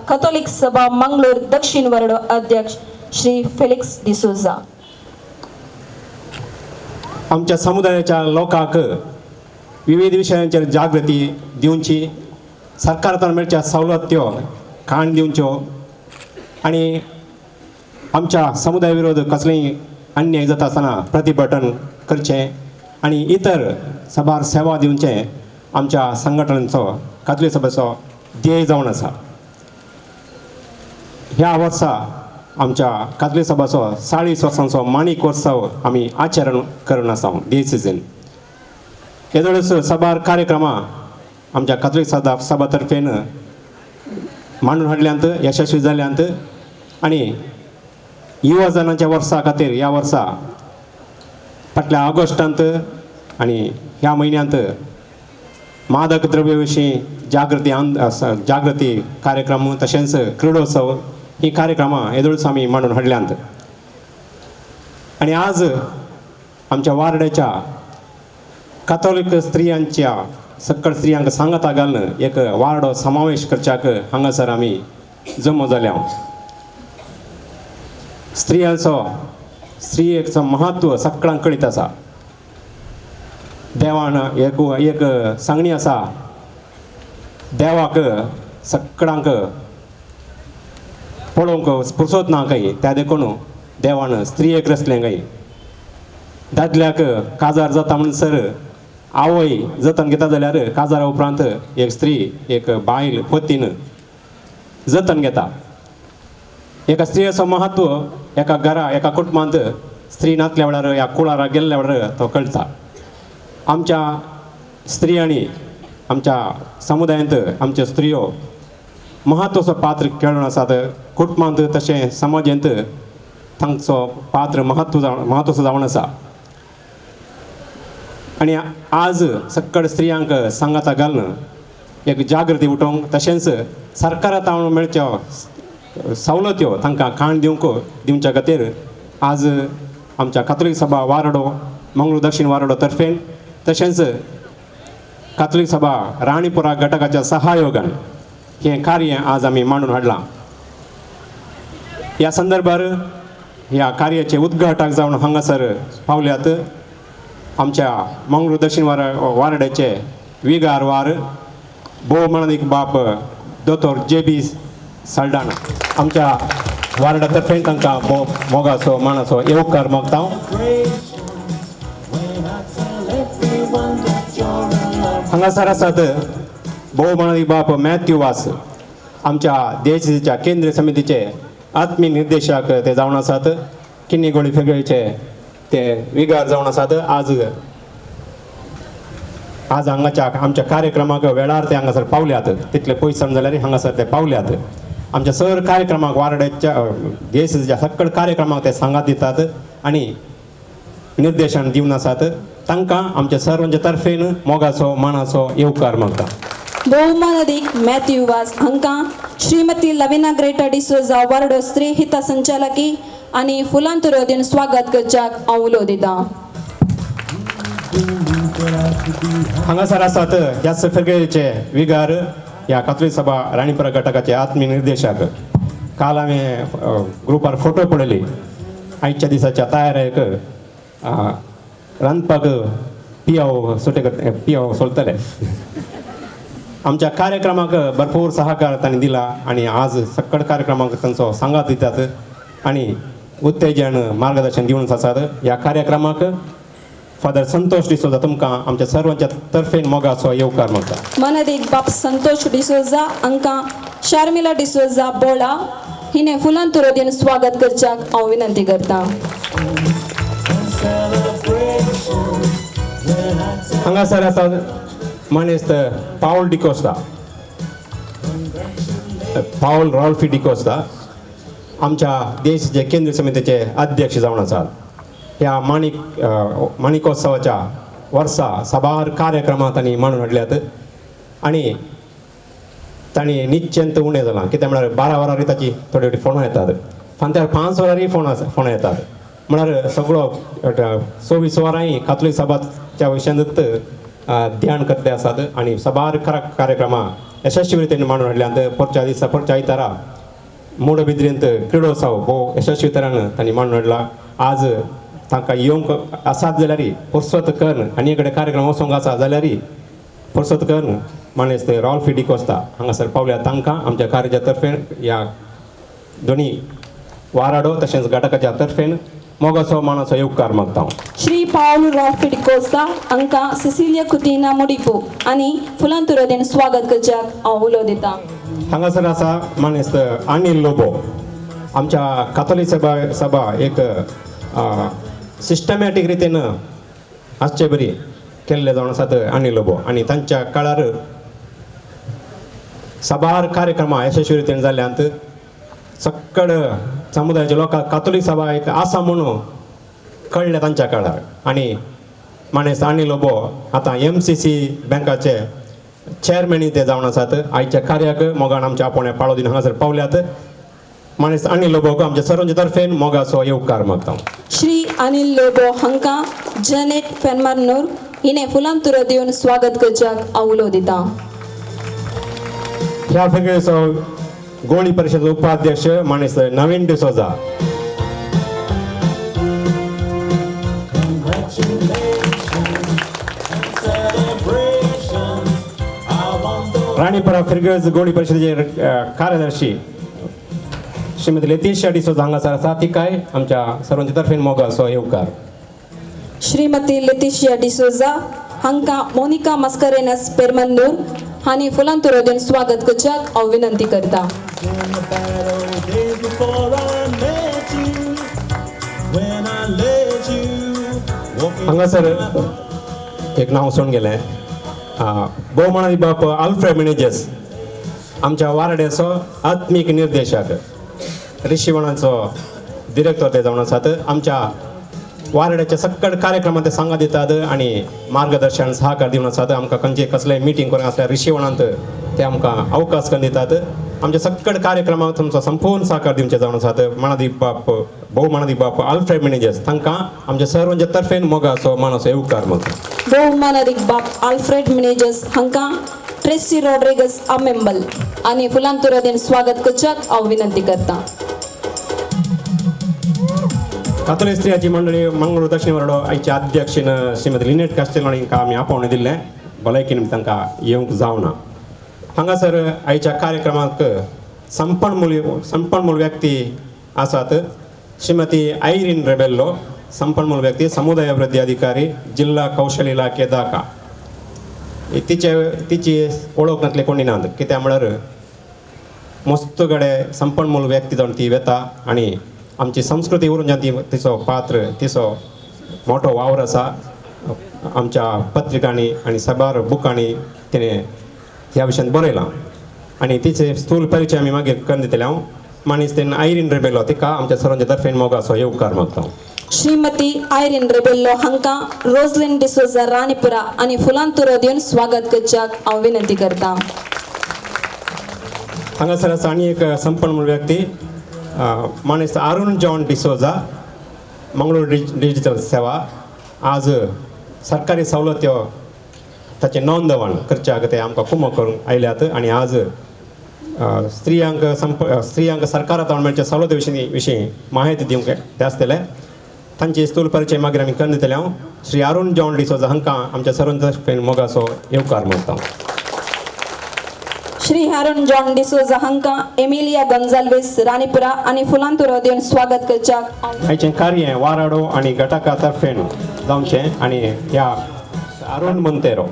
Catholic सभा मंगलोर दक्षिण वरडो अध्यक्ष श्री फेलिक्स डिसोजा। आमच्या समुदायाच्या लोकांक विविध विशयांचेर जागृती दिवची, सरकारान मेळच्या सवलत्यो काण दिवच्यो आनी आमच्या समुदाय विरोध कसलेय अन्याय जाता आसतना प्रतिभटन करचें आनी इतर साबार सेवा दिवचें आमच्या संघटनेचो कातोलीक सभेचो ध्येय जावन आसा। ह्या वर्सा आमच्या कातली सभाचो 40 वर्सांचो माणिकोत्सव आमी आचरण करून आसा डिसिजन. येदोळच सभार कार्यक्रमां आमच्या कातोलीक सभा तर्फेन मांडून हाडल्यांत, यशस्वी जाल्यांत आनी युवा जणांच्या वर्सा खातीर ह्या वर्सा फाटल्या ऑगस्टांत आनी ह्या म्हयन्यांत मादक द्रव्य विशीं जागृती जागृती कार्यक्रम तशेंच क्रिडोत्सव ही कार्यक्रमां येदोळच आमी मांडून हाडल्यांत. आनी आज आमच्या वार्डाच्या कातोलीक स्त्रियांच्या सकळ स्त्रियांक सांगाता घालून एक वार्डो समावेश करच्याक हांगासर आमी जमो जाल्या. स्त्रियांचो स्त्रियेचो महत्व सगळ्यांक कळीत आसा. देवान एक एक सांगणी आसा, देवाक सगळ्यांक पळोवंक पुरसोत ना काय, त्या देखून देवान स्त्रियेक रचलें काय. दादल्याक काजार जाता म्हणसर आवय जतन घेता जाल्यार काजारा उपरांत एक स्त्री एक बायल पतीन जतन घेता. एका स्त्रियेचो महत्व एका घरा एका कुटुंबांत स्त्री नातल्या वेळार ह्या कुळारा गेल्ल्या वेळार तो कळटा. आमच्या स्त्रियांनी आमच्या समुदायांत आमच्यो स्त्रियो महत्वाचो पात्र खेळून आसात. कुटुंबांत तशें समाजांत तांचो पात्र महत्वाचो जावन आसा. आनी आज सकळ स्त्रियांक सांगाता घालून एक जागृती उठोवंक तशेंच सरकारा तावन मेळच्यो सवलत्यो तांकां खाण दिवंक दिवच्या खातीर आज आमच्या कातोलीक सभा वारडो मंगळूर दक्षिण वारडो तर्फेन तशेंच कातोलीक सभा राणीपुरा घटकाच्या सहयोगान हें कार्य आज आमी मांडून हाडलां. ह्या संदर्भार ह्या कार्याचे उद्घाटक जावन हांगासर पावल्यात आमच्या मंगळूर दक्षिण वारड्याचे विगार वार भोवमानादीक बाप दोतोर जे बी साल्डाना आमच्या वार्डा तर्फेन तांकां भोव मोगाचो मानाचो येवकार मागता. हांगासर आसात भोवमानादीक बाप मॅथ्यू वास आमच्या देशाच्या केंद्रीय समितीचे आत्मी निर्देशक ते जावन आसात. किन्नीगोळी फेगळीचे ते विगार जावन आसात. आज आज हांगाच्या आमच्या कार्यक्रमाक वेळार ते हांगासर पावल्यात, तितले पयस जाल्यार हांगासर ते पावल्यात. आमच्या सर कार्यक्रमाक वार्डाच्या देशाच्या सकळ कार्यक्रमाक ते सांगात दितात आनी निर्देशन दिवन आसात. तांकां आमच्या सर्वांच्या तर्फेन मोगाचो मानाचो येवकार मागता. बहुमानादीक मॅथ्यू वास हांकां श्रीमती लविना ग्रेटा डिसोजा वार्डो स्त्री हिता संचालकी आनी फुलां तुरो दिवन स्वागत करच्याक हांव उलो दितां. हांगासर आसात ह्या फेगळेचे विगार ह्या कातोलीक सभा राणीपुरा घटकाचे आत्मी निर्देशक. काल हांवें ग्रुपार फोटो पळयली आयच्या दिसाच्या तयारेक रांदपाक पियाव सुटे पियाव सोलतले. आमच्या कार्यक्रमाक भरपूर सहकार तांणी दिला आनी आज सकळ कार्यक्रमाक तांचो सांगात दितात आनी उत्तेजन मार्गदर्शन दिवन आसात. ह्या कार्यक्रमाक फादर संतोष डिसोजा तुमकां आमच्या सर्वांच्या तर्फेन मोगाचो येवकार मागता. मनादीक बाप संतोष डिसोजा हांकां शार्मिला डिसोजा बोळा हिणे फुलां तुरो दिवन स्वागत करच्याक हांव विनंती करता. हांगासर आसा मानेस्त पावल डिकोस्ता, पावल रॉल्फी डिकोस्ता आमच्या देशाचे केंद्रीय समितीचे अध्यक्ष जावन आसात. ह्या माणिकोत्सवाच्या वर्सा साबार कार्यक्रमां तांणी मांडून हाडल्यात आनी तांणी निश्चंत उणें जालां. कितें म्हळ्यार 12 वरांनी ताची थोडी थोडी फोनां येतात, फांत्यार 5 वरांनी फोनां येतात. म्हळ्यार सगळो 24 वरांय कातोलीक सभाच्या विशयांत ध्यान करते आसात आनी साबार कार्यक्रमां यशस्वी रितीन मांडून हाडल्यांत. परच्या दिसा परच्या आयतारा मोडबिद्रींत क्रिडोत्सव भोव यशस्वी तरान तांणी मांडून हाडला. आज तांकां येवंक आसात जाल्यार पुरसत करून आनी कडेन कार्यक्रम वचोंक आसा जाल्यार पुरसत करून मानेस्त रॉल्फी डिकोस्ता हांगासर पावल्या. तांकां आमच्या कार्याच्या तर्फेन ह्या दोनी वाराडो तशेंच घटकाच्या तर्फेन मोगाचो मानाचो येवकार मागता. श्री पावल रॉल्फी डिकोस्ता हांकां सिसिलिया कुतिना मुडिपू आनी फुलां तुरो दिवन स्वागत करच्याक हांव उलो दितां. हांगासर आसा मानेस्त अनिल लोबो. आमच्या कातोलीक सभा सभा एक सिस्टमॅटीक रितीन आसचे बरी केल्ले जावन आसात अनिल लोबो आनी तांच्या काळार साबार कार्यक्रमां यशस्वी रितीन जाल्यांत. सक्कड समुदायाच्या लोकांक कातोलीक सभा एक आसा म्हणून कळ्ळें तांच्या काळार. आनी मानेस्त अनिल लोबो आतां MCC बँकाचे चेअरमॅन ते जावन आसात. आयच्या कार्याक मोगान आमच्या आपोवण्या पाळो दिवन हांगासर पावल्यात. मानेस्त अनिल लोबोक आमच्या सर्वांचे तर्फेन मोगाचो येवकार मागता. श्री अनिल लोबो हांकां जनेट फेनमार्नूर हिणे फुलां तुरो दिवन स्वागत करच्याक हांव उलो दिता. ह्या फेगळेचो गोळी परिषद उपाध्यक्ष मानेस्त नवीन डिसोजा. राणीपरा फिरगज गोळी परिषदेचे कार्यदर्शी श्रीमती लतीशा डिसोजा हांगासर आसा, तिकाय आमच्या सर्वांचे तर्फेन मोगाचो येवकार. श्रीमती लतीशिया डिसोजा हांकां मोनिका मस्करेनस पेरमंदूर हांणी फुलां तुरो दिवन स्वागत करच्याक हांव विनंती करता. हांगासर एक नांव सोडून गेलें, भोवमानादी बाप आल्फ्रेड मिनेजस आमच्या वारड्याचो आत्मीक निर्देशक, ऋषिवणाचो डिरेक्टर ते जावन आसात. आमच्या वारड्याच्या सक्कड कार्यक्रमांत ते सांगा दितात आनी मार्गदर्शन सहकार दिवन आसात. आमकां खंयचे कसलेय मिटींग करूंक आसल्यार ऋषिवणांत ते आमकां अवकाश करून दितात. आमच्या सक्कड कार्यक्रमाक तुमचो संपूर्ण सहकार दिवचे जावन आसात. मानादी बाप भोवमानादी बाप आल्फ्रेड मिनेजस तांकां आमच्या सर्वांच्या तर्फेन मोगाचो मानाचो येवकार मागता. भोवमानादीक बाप आल्फ्रेड मिनेजस हांकां ट्रेसी रॉड्रिगस अमेंबल आनी फुलां तुरो दिवन स्वागत करच्याक हांव विनंती करता. कातोलीक स्त्रियाची मंडळी मंगळूर दक्षिण वरडो आयच्या अध्यक्षीन श्रीमती लिनेट कास्टेलो हांकां आमी आपोवणें दिल्लें, भलायकी निमित्त तांकां येवंक जावना. हांगासर आयच्या कार्यक्रमाक संपन्मूल व्यक्ती आसात. श्रीमती आयरीन रेबेल्लो संपन्मूल व्यक्ती, समुदाय अभिवृद्धी अधिकारी, जिल्हा कौशल इलाखे दाका. तिची वळख नासले कोणी नात, कित्याक म्हळ्यार मस्त कडेन संपन्मूल व्यक्ती जावन ती वेता आनी आमची संस्कृती उरून ती तिचो पात्र तिचो मोठो वावर आसा. आमच्या पत्रिकांनी आनी साबार बुकांनी तिणें ह्या विशयान बरयलां आनी तिचे स्थूल परिचय आमी मागीर करून दितले. हांव मानेस्त आयरीन रेबेलो तिका आमच्या सर्वांच्या तर्फेन मोगाचो येवकार मागता. श्रीमती आयरीन रेबेल्लो हांकां रोजलिन डिसोजा राणीपुरा आनी फुलां तुरो दिवन स्वागत करच्याक हांव विनंती करता. हांगासर आसा आनी एक संपन्न व्यक्ती मानेस्त अरुण जॉन डिसोजा, मंगळूर डिजिटल सेवा. आज सरकारी सवलत्यो ताचें नोंदवण करच्याक ते आमकां कुमक करूंक आयल्यात आनी आज स्त्रियांक स्त्रियांक सरकारा मेळच्या सवलती विशीं माहिती दिवंक ते आसतले. तांची स्थूल परिचय मागीर आमी करून दितले. हांव श्री अरुण जॉन डिसोजा हांकां आमच्या सर्वांच्या मोगाचो येवकार मागता. श्री अरुण जॉन डिसोजा हांकां एमिलिया गोन्जाल्वीस राणीपुरा आनी फुलां तुरो दिवन स्वागत करच्याक आयचें कार्य वाराडो आनी घटका तर्फेन जावचें आनी ह्या अरुण मोंतेरो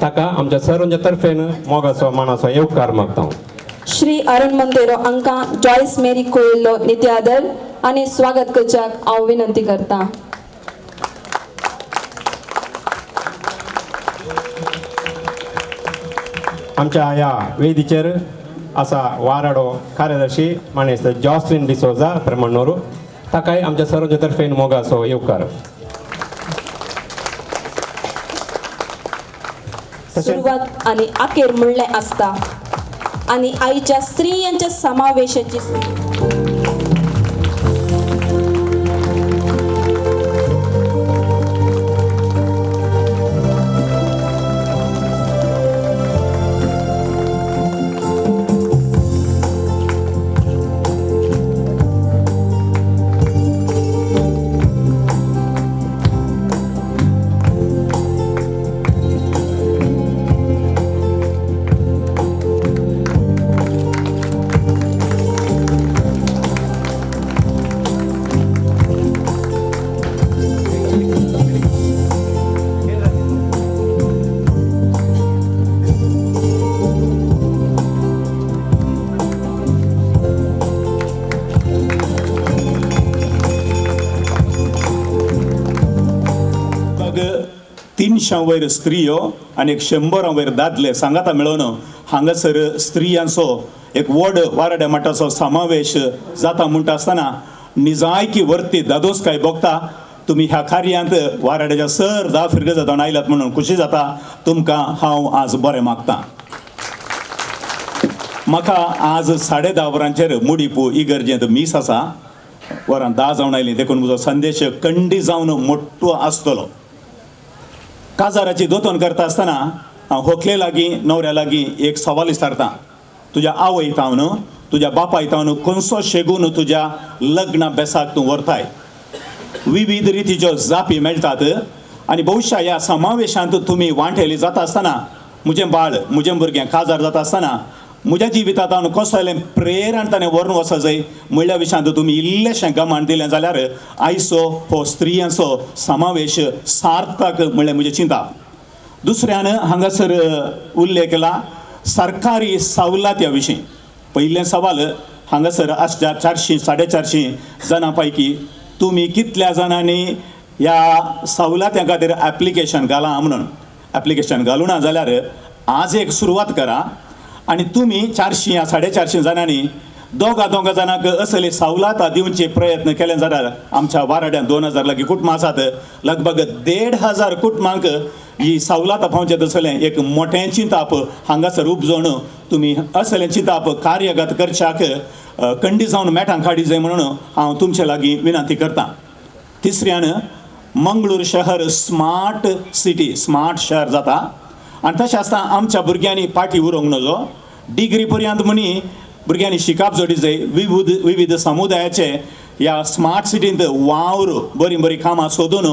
ताका आमच्या सर्वांच्या तर्फेन मोगाचो मानाचो येवकार मागता. श्री अरुण मोंतेरो हांकां जॉयस मेरी कोयल्लो नित्यादर आनी स्वागत करच्याक हांव विनंती करता. आमच्या ह्या वेदीचेर आसा वाराडो कार्यदर्शी मानेस्त जॉसलिन डिसोजा प्रमणोरू, ताकाय आमच्या सर्वांच्या तर्फेन मोगाचो येवकार. सुरवात आनी अखेर म्हणलें आसता आनी आईच्या स्त्रियांच्या समावेशाची 300 वयर स्त्रियो आनी 100 वयर दादले सांगाता मेळोवन हांगासर स्त्रियांचो एक व्हड वाराड्या मठाचो समावेश जाता म्हणटा आसतना निजायकी वर्ती दादोसकाय भोगता. तुमी ह्या कार्यांत वाराड्याच्या सर 10 फिरगजा जावन आयल्यात म्हणून खुशी जाता. तुमकां हांव आज बरें मागता. म्हाका आज 10:30 वरांचेर मुडीपू इगर्जेंत मीस आसा. वरां 10 जावन आयलीं देखून म्हजो संदेश कंडी जावन मोटो आसतलो. काजाराची दोतोन करता आसतना हांव होकले लागीं न्हवऱ्या लागीं एक सवाल विचारता, तुज्या आवय तावन तुज्या बापाय तावन खंयचो शेगून तुज्या लग्ना बेसाक तूं व्हरताय. विविध रितीच्यो जापी मेळटात आनी बहुशा ह्या समावेशांत तुमी वांटेली जाता आसतना म्हजें बाळ म्हजें भुरगें काजार जाता आसतना म्हज्या जिवितांत हांव कसलें प्रेरण ताणें व्हरून वचो जाय म्हणल्या विशयांत तुमी इल्लेशें गमान दिलें जाल्यार आयचो हो स्त्रियांचो समावेश सार्थक म्हणलें म्हजें चिंता. दुसऱ्यान हांगासर उल्लेख केला सरकारी सवलत्या विशीं. पयलें सवाल हांगासर आसच्या 400 450 जाणां पैकी तुमी कितल्या जाणांनी ह्या सवलत्यां खातीर एप्लिकेशन घालां म्हणून. एप्लिकेशन घालूं ना जाल्यार आज एक सुरवात करा आनी तुमी 400 या 450 जाणांनी दोगा दोगा जाणांक असले सवलतां दिवचे प्रयत्न केले जाल्यार आमच्या वाराड्यान 2000 लागीं कुटुंबां आसात, लगभग 1500 कुटुंबांक ही सवलतां पावचें तसलें एक मोठें चिंताप हांगासर उपजोवन तुमी असलें चिंताप कार्यगत करच्याक कंडी जावन मेटां काडी जाय म्हणून हांव तुमचे लागीं विनंती करतां. तिसऱ्यान मंगळूर शहर स्मार्ट सिटी स्मार्ट शहर जाता आनी तशें आसतना आमच्या भुरग्यांनी पाटी उरोवंक नजो. डिग्री पर्यंत म्हणी भुरग्यांनी शिकप जोडी जाय. विविध विविध समुदायाचे ह्या स्मार्ट सिटींत वावर बरीं बरीं कामां सोदून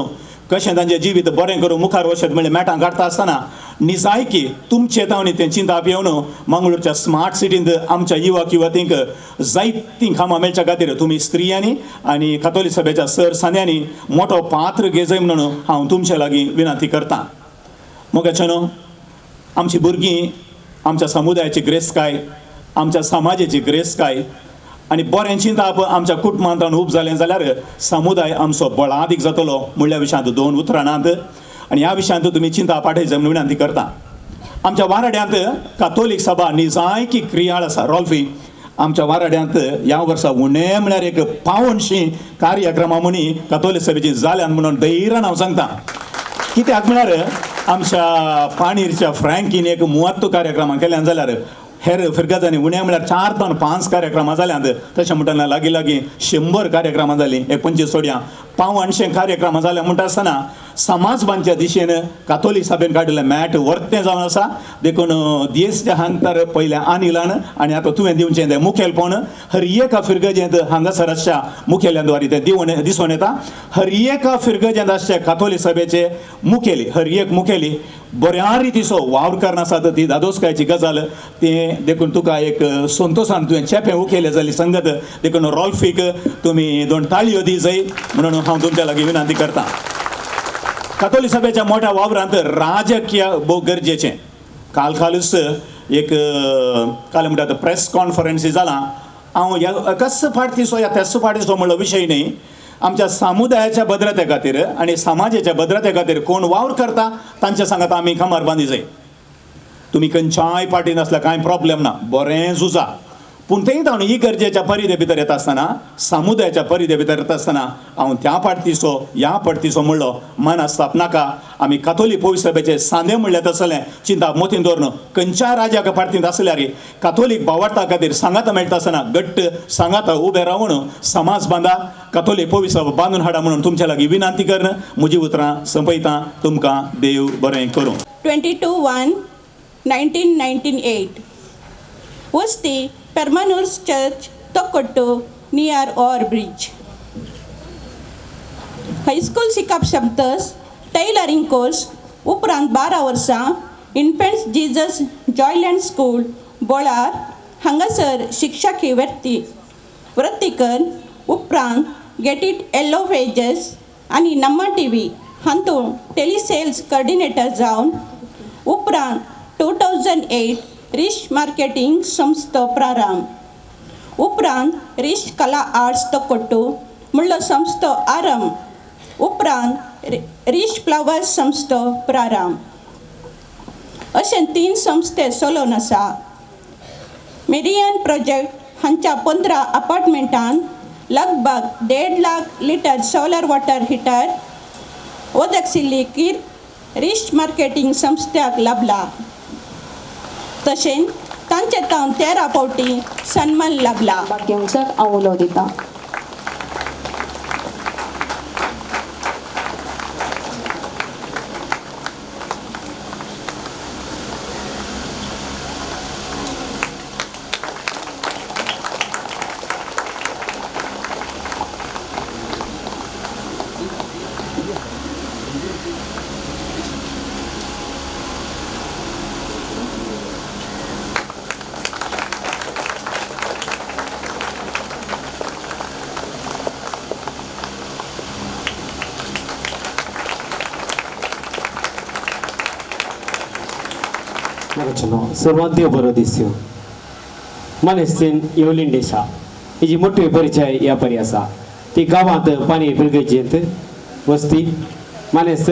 कशें तांचें जिवीत बरें करून मुखार वचत म्हणल्यार मेटां काडटा आसतना निजायकी तुमचे तावणी तें चिंताप येवन मंगळूरच्या स्मार्ट सिटींत आमच्या युवक युवतींक जायतीं कामां मेळच्या खातीर तुमी स्त्रियांनी आनी कातोलीक सभेच्या सर सांद्यांनी मोटो पात्र घेजय म्हणून हांव तुमचे लागीं विनंती करतां. मोगाचे न्हू, आमची भुरगीं आमच्या समुदायाची ग्रेसकाय, आमच्या समाजाची ग्रेसकाय आनी बरें चिंताप आमच्या कुटुंबांत उब जालें जाल्यार समुदाय आमचो बळादीक जातलो म्हणल्या विशयांत 2 उतरां नात आनी ह्या विशयांत तुमी चिंता पाठयचे म्हूण विनंती करता. आमच्या वाराड्यांत कातोलीक सभा निजायकी क्रियाळ आसा. रॉल्फी, आमच्या वाराड्यांत ह्या वर्सा उणें म्हळ्यार एक 85 कार्यक्रमां म्हणी कातोलीक सभेची जाल्यात म्हणून धैर्यान हांव सांगता. कित्याक म्हळ्यार आमच्या पाणीरच्या फ्रँकीन एक म्हत्व कार्यक्रमां केल्यान जाल्यार हेर फिरगजांनी उणें म्हळ्यार 4 ते 5 कार्यक्रमां जाल्यांत. तशें म्हणटना लागीं लागीं 100 कार्यक्रमां जालीं, एक 25 सोडया 85 कार्यक्रमां जाल्या म्हणटा आसतना समाज बांदच्या दिशेन कातोलीक सभेन काडिल्लें मॅट वर्तें जावन आसा. देखून देशच्या हांगतर पयलें अनिलान आनी आतां तुवें दिवचें तें मुखेलपण हर एका फिरगजेंत हांगासर आसच्या मुखेल्यां द्वारे तें दिवन दिसून येता. हर एका फिरगजेंत आसचे कातोलीक सभेचे मुखेली हर एक मुखेली बऱ्या रितीचो वावर करनासात ती दादोसकायची गजाल तें देखून तुका एक संतोशान तुवें चेपें उखेलें जाली संगत. देखून रॉल्फीक तुमी 2 ताळयो दी जाय म्हणून हांव तुमच्या लागीं विनंती करतां. कातोलीक सभेच्या मोठ्या वावरांत राजकीय भोव गरजेचें. काल कालूच एक काल म्हणटात प्रेस कॉन्फरन्सी जालां. हांव ह्या कस फाटतीचो या त्याच फाटीचो म्हणलो विशय न्ही. आमच्या समुदायाच्या भद्रते खातीर आनी समाजाच्या भद्रते खातीर कोण वावर करता तांच्या सांगात आमी कमर बांदी जाय. तुमी खंयच्याय पार्टीन आसल्यार कांय प्रॉब्लेम ना, बरें झुजा, पूण तें जावन ही गरजेच्या परिधे भितर येता आसतना समुदायाच्या परिधे भितर येता आसतना हांव त्या पार्टीचो ह्या पार्टीचो म्हणलो मनस्ताप नाका. आमी कातोलीक पवित्र सभेचे सांदे म्हणल्यार तसलें चिंता मोतीन दवरून खंयच्या राज्याक पार्टींत आसल्यार कातोलीक भावार्था खातीर सांगाता मेळटा आसतना घट्ट सांगाता उबे रावन समाज बांदा, कातोलीक पवित्र सभा बांदून हाडा म्हणून तुमच्या लागीं विनंती करून म्हजी उतरां संपयता. तुमकां देव बरें करूं. 22/1/1998 वस्ती Permanur's Church, Tokotto, near Or Bridge. High school शिकप शब्दस टेलरिंग कोर्स उपरांत 12 वर्सां इन्फेंट्स जीजस जॉयलँड स्कूल बोळार हांगासर शिक्षकी वृत्ती कर उपरांत गेट it yellow pages आनी नम्मा टी व्ही हातूंत टेलिसेल्स कॉर्डिनेटर जावन उपरांत 2008 रिश मार्केटिंग संस्था प्रारंभ उपरांत रिश कला आर्ट्स तोकोट्टू म्हणलो संस्था आरंभ उपरांत रिच फ्लावर्स संस्था प्रारंभ अशें 3 संस्थे चलोवन आसा. मेरियन प्रोजेक्ट हांच्या 15 अपार्टमेंटान लगभग 1.5 lakh litre solar water heater वदकसिल्ली कीर्त रिच मार्केटींग संस्थ्याक लाभला. तशेंच तांचे तावन 13 फावटी सन्मान लाभला. बाकी हांव उलो दिता. सर्वांत देव बरो दिसयो. मानेस्तीन येवलीन देशा हिजी मोठी परिचय ह्या परी आसा. ती गांवांत पाणी बिरगेजेंत वस्ती मानेस्त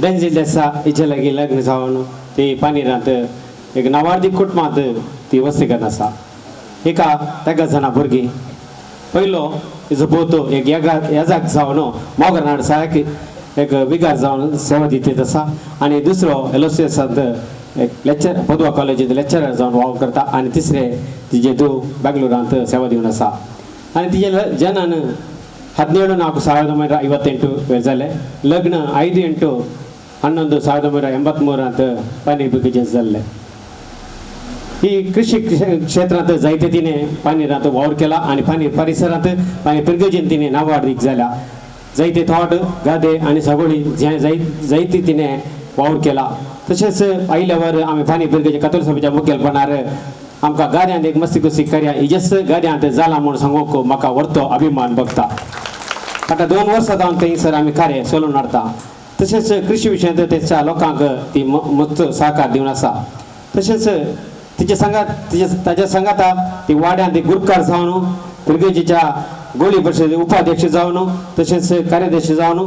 डेंजील देसा हिचे लागीं लग्न जावन ती पानीरांत एक नावार्दी कुटुंबांत ती वस्ती करत आसा. एका तेगा जाणां भुरगीं पयलो हिजो पोतो एक येजाक जावन मोगरनाड सारकी एक विगार जावन सेवा दित आसा आनी दुसरो एलोसियसांत एक लेक्चर पदवा कॉलेजींत लेक्चरर जावन वावर करता आनी तिसरे तिजे धूव बेंगलोरांत सेवा दिवन आसा. आनी तिजे जनन 17 4 1958 जालें. लग्न 5 8 11 1983 पानी बिगेजेंत जाल्लें. ही कृषी क्षेत्रांत जायते तिणें पानीरांत वावर केला आनी पानी परिसरांत पानी पिरगेजेन तिणें नावाडीक जाल्या. जायते थोट गादे आनी सगळी जायते तिणें वावर केला. तशेंच आयल्यावर आमी पानी पिरगेजे कातोल सभेच्या मुखेलपणार आमकां गाड्यांत एक मस्ती कुस्ती करया हिजेच गाड्यांत जाला म्हूण सांगूंक म्हाका व्हरतो अभिमान बघता. आतां 2 वर्सां जावन थंयसर आमी कार्य चलोवन हाडटा. तशेंच कृषी विशयांत तेच्या लोकांक ती मस्त सहकार दिवन आसा. तशेंच तिचे सांगात ताच्या सांगाता ती वाड्यांत एक गुरकार जावन पिरगेजीच्या गोळी परिषदे उपाध्यक्ष जावन तशेंच कार्याध्यक्ष जावन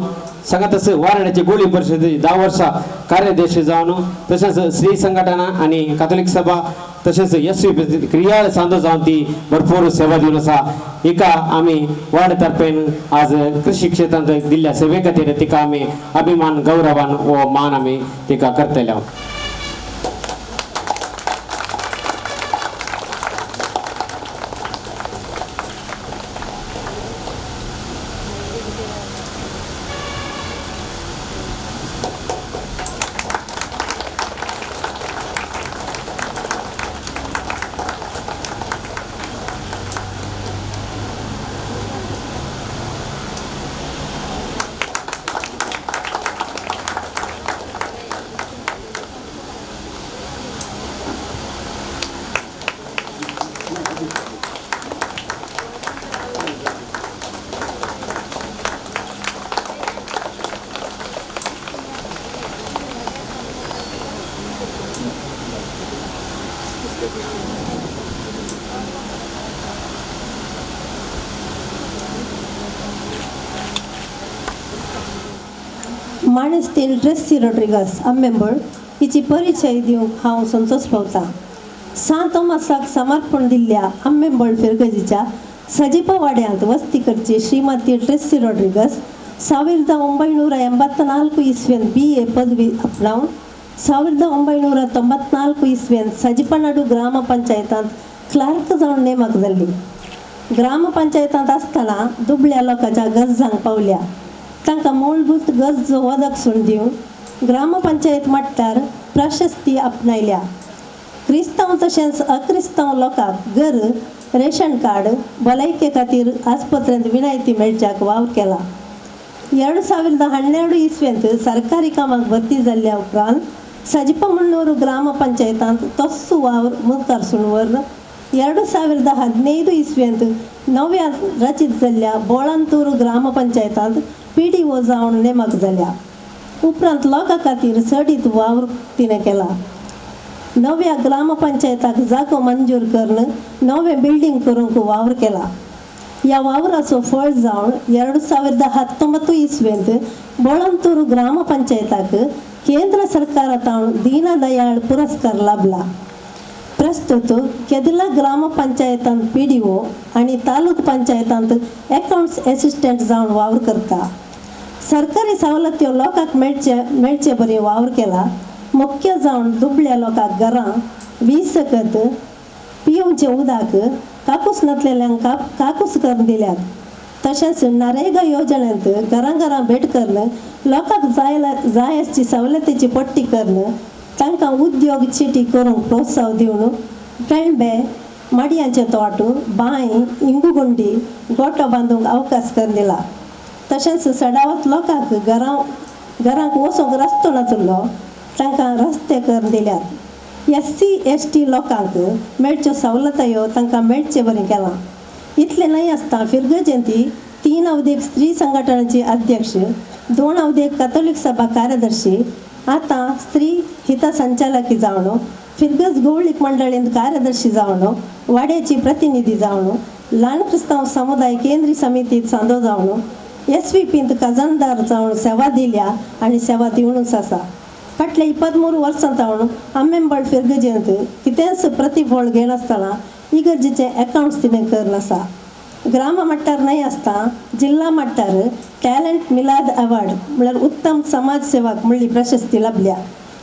सांगात वाराण्याचे गोळी परिषदे 10 वर्सां कार्याध्यक्ष जावन तशेंच स्त्री संघटना आनी काथोलीक सभा तशेंच एस वी क्रिया सांदो जावन ती भरपूर सेवा दिवन आसा. हिका आमी वाड तर्फेन आज कृषी क्षेत्रांत दिल्ल्या सेवे खातीर तिका आमी अभिमान गौरवान हो मान आमी तिका करतले. माणस्तील ड्रेसी रोड्रिगस आंबेंबळ हिची परिचय दिवंक हांव संतोष पावता. सांत तोमासाक समर्पण दिल्ल्या आंबेंबळ फिरगजीच्या सजीपा वाड्यांत वस्ती करची श्रीमती ड्रेसी रोड्रिगस 1984 ಇಸ್ವಿಯನ್ ಬಿ ಎ ಪದವಿ ಅಪ್ನಾವನ್ 1994 ಇಸ್ವಿಯನ್ ಸಜಿಪನಾಡು ಗ್ರಾಮ ಪಂಚಾಯತಾಂत क्लार्क जावन नेमक जाल्ली. ग्राम पंचायतांत आसतना दुबळ्या लोकांच्या गरजांक पावल्या. तांकां मूलभूत गरजो वदकसून दिवन ग्रामपंचायत मट्टार प्रशस्ती आपणायल्या. क्रिस्तांव तशेंच अक्रिस्तांव लोकांक घर, रेशन कार्ड, भलायके खातीर आस्पत्रेंत विनायती मेळच्याक वावर केला. 2012 इस्वेंत सरकारी कामाक भरती जाल्ल्या उपरांत सजिपमण्णूर ग्राम पंचायतांत तस्सू वावर मुखार व्हरून 2015 इस्वेंत नव्या रचित जाल्ल्या बोळांतूर ग्रामपंचायतांत पी डी ओ जावन नेमक जाल्या. उपरांत लोकां खातीर चडीत वावर तिणें केला. नव्या ग्रामपंचायताक जागो मंजूर करून नवें बिल्डींग करूंक वावर केला. ह्या वावराचो फळ जावन 2019 इस्वेंत बोळंतूर ग्राम पंचायताक केंद्र सरकारांत दीनदयाळ पुरस्कार लाभला. प्रस्तुत केदला ग्राम पंचायतांत PDO आनी तालुक पंचायतांत अकाउंट्स असिस्टंट जावन वावर करता. सरकारी सवलत्यो लोकांक मेळचे बरी वावर केला. मुख्य जावन दुबळ्या लोकांक घरां वीज सकत पिवचे उदक काकूस नातलेल्यांक काकूस करून दिल्यात. तशेंच नरेगा योजनेंत घरां घरां भेट करून लोकांक जाय आसची सवलतीची पट्टी करून तांकां उद्योग चिटी करूंक प्रोत्साहन दिवन केळंबे माडयांचे तोट बांय इंगुगुंडी गोटो बांदूंक अवकाश करून दिला. तशेंच सडावत लोकांक घरांक वचूंक रस्तो नाशिल्लो तांकां रस्ते करून दिल्यात. SC ST लोकांक मेळच्यो सवलतायो तांकां मेळचे बरें केलां. इतलें न्हय आसता फिरगजेंती 3 अवधेक स्त्री संघटनाची अध्यक्ष, 2 अवधेक कथोलीक सभा कार्यदर्शी, आतां स्त्री हित संचालकी जावन फिरगज गौळीक मंडळींत कार्यदर्शी जावन वाड्याची प्रतिनिधी जावन ल्हान क्रिस्तांव समुदाय केंद्रीय समितींत सांदो जावन SVPंत खजानदार जावन सेवा दिल्या आनी सेवा दिवनूच आसा. फाटल्या 23 वर्सां जावन आमेंबळ फिरगजेंत कितेंच प्रतिफळ घेनासतना इगर्जेचे अकाउंट्स तिणें करून आसा. ग्राम मट्टार न्हय आसता जिल्ला मट्टार टॅलंट मिलाद अवॉर्ड म्हळ्यार उत्तम समाज सेवक म्हणली प्रशस्ती लाभल्या.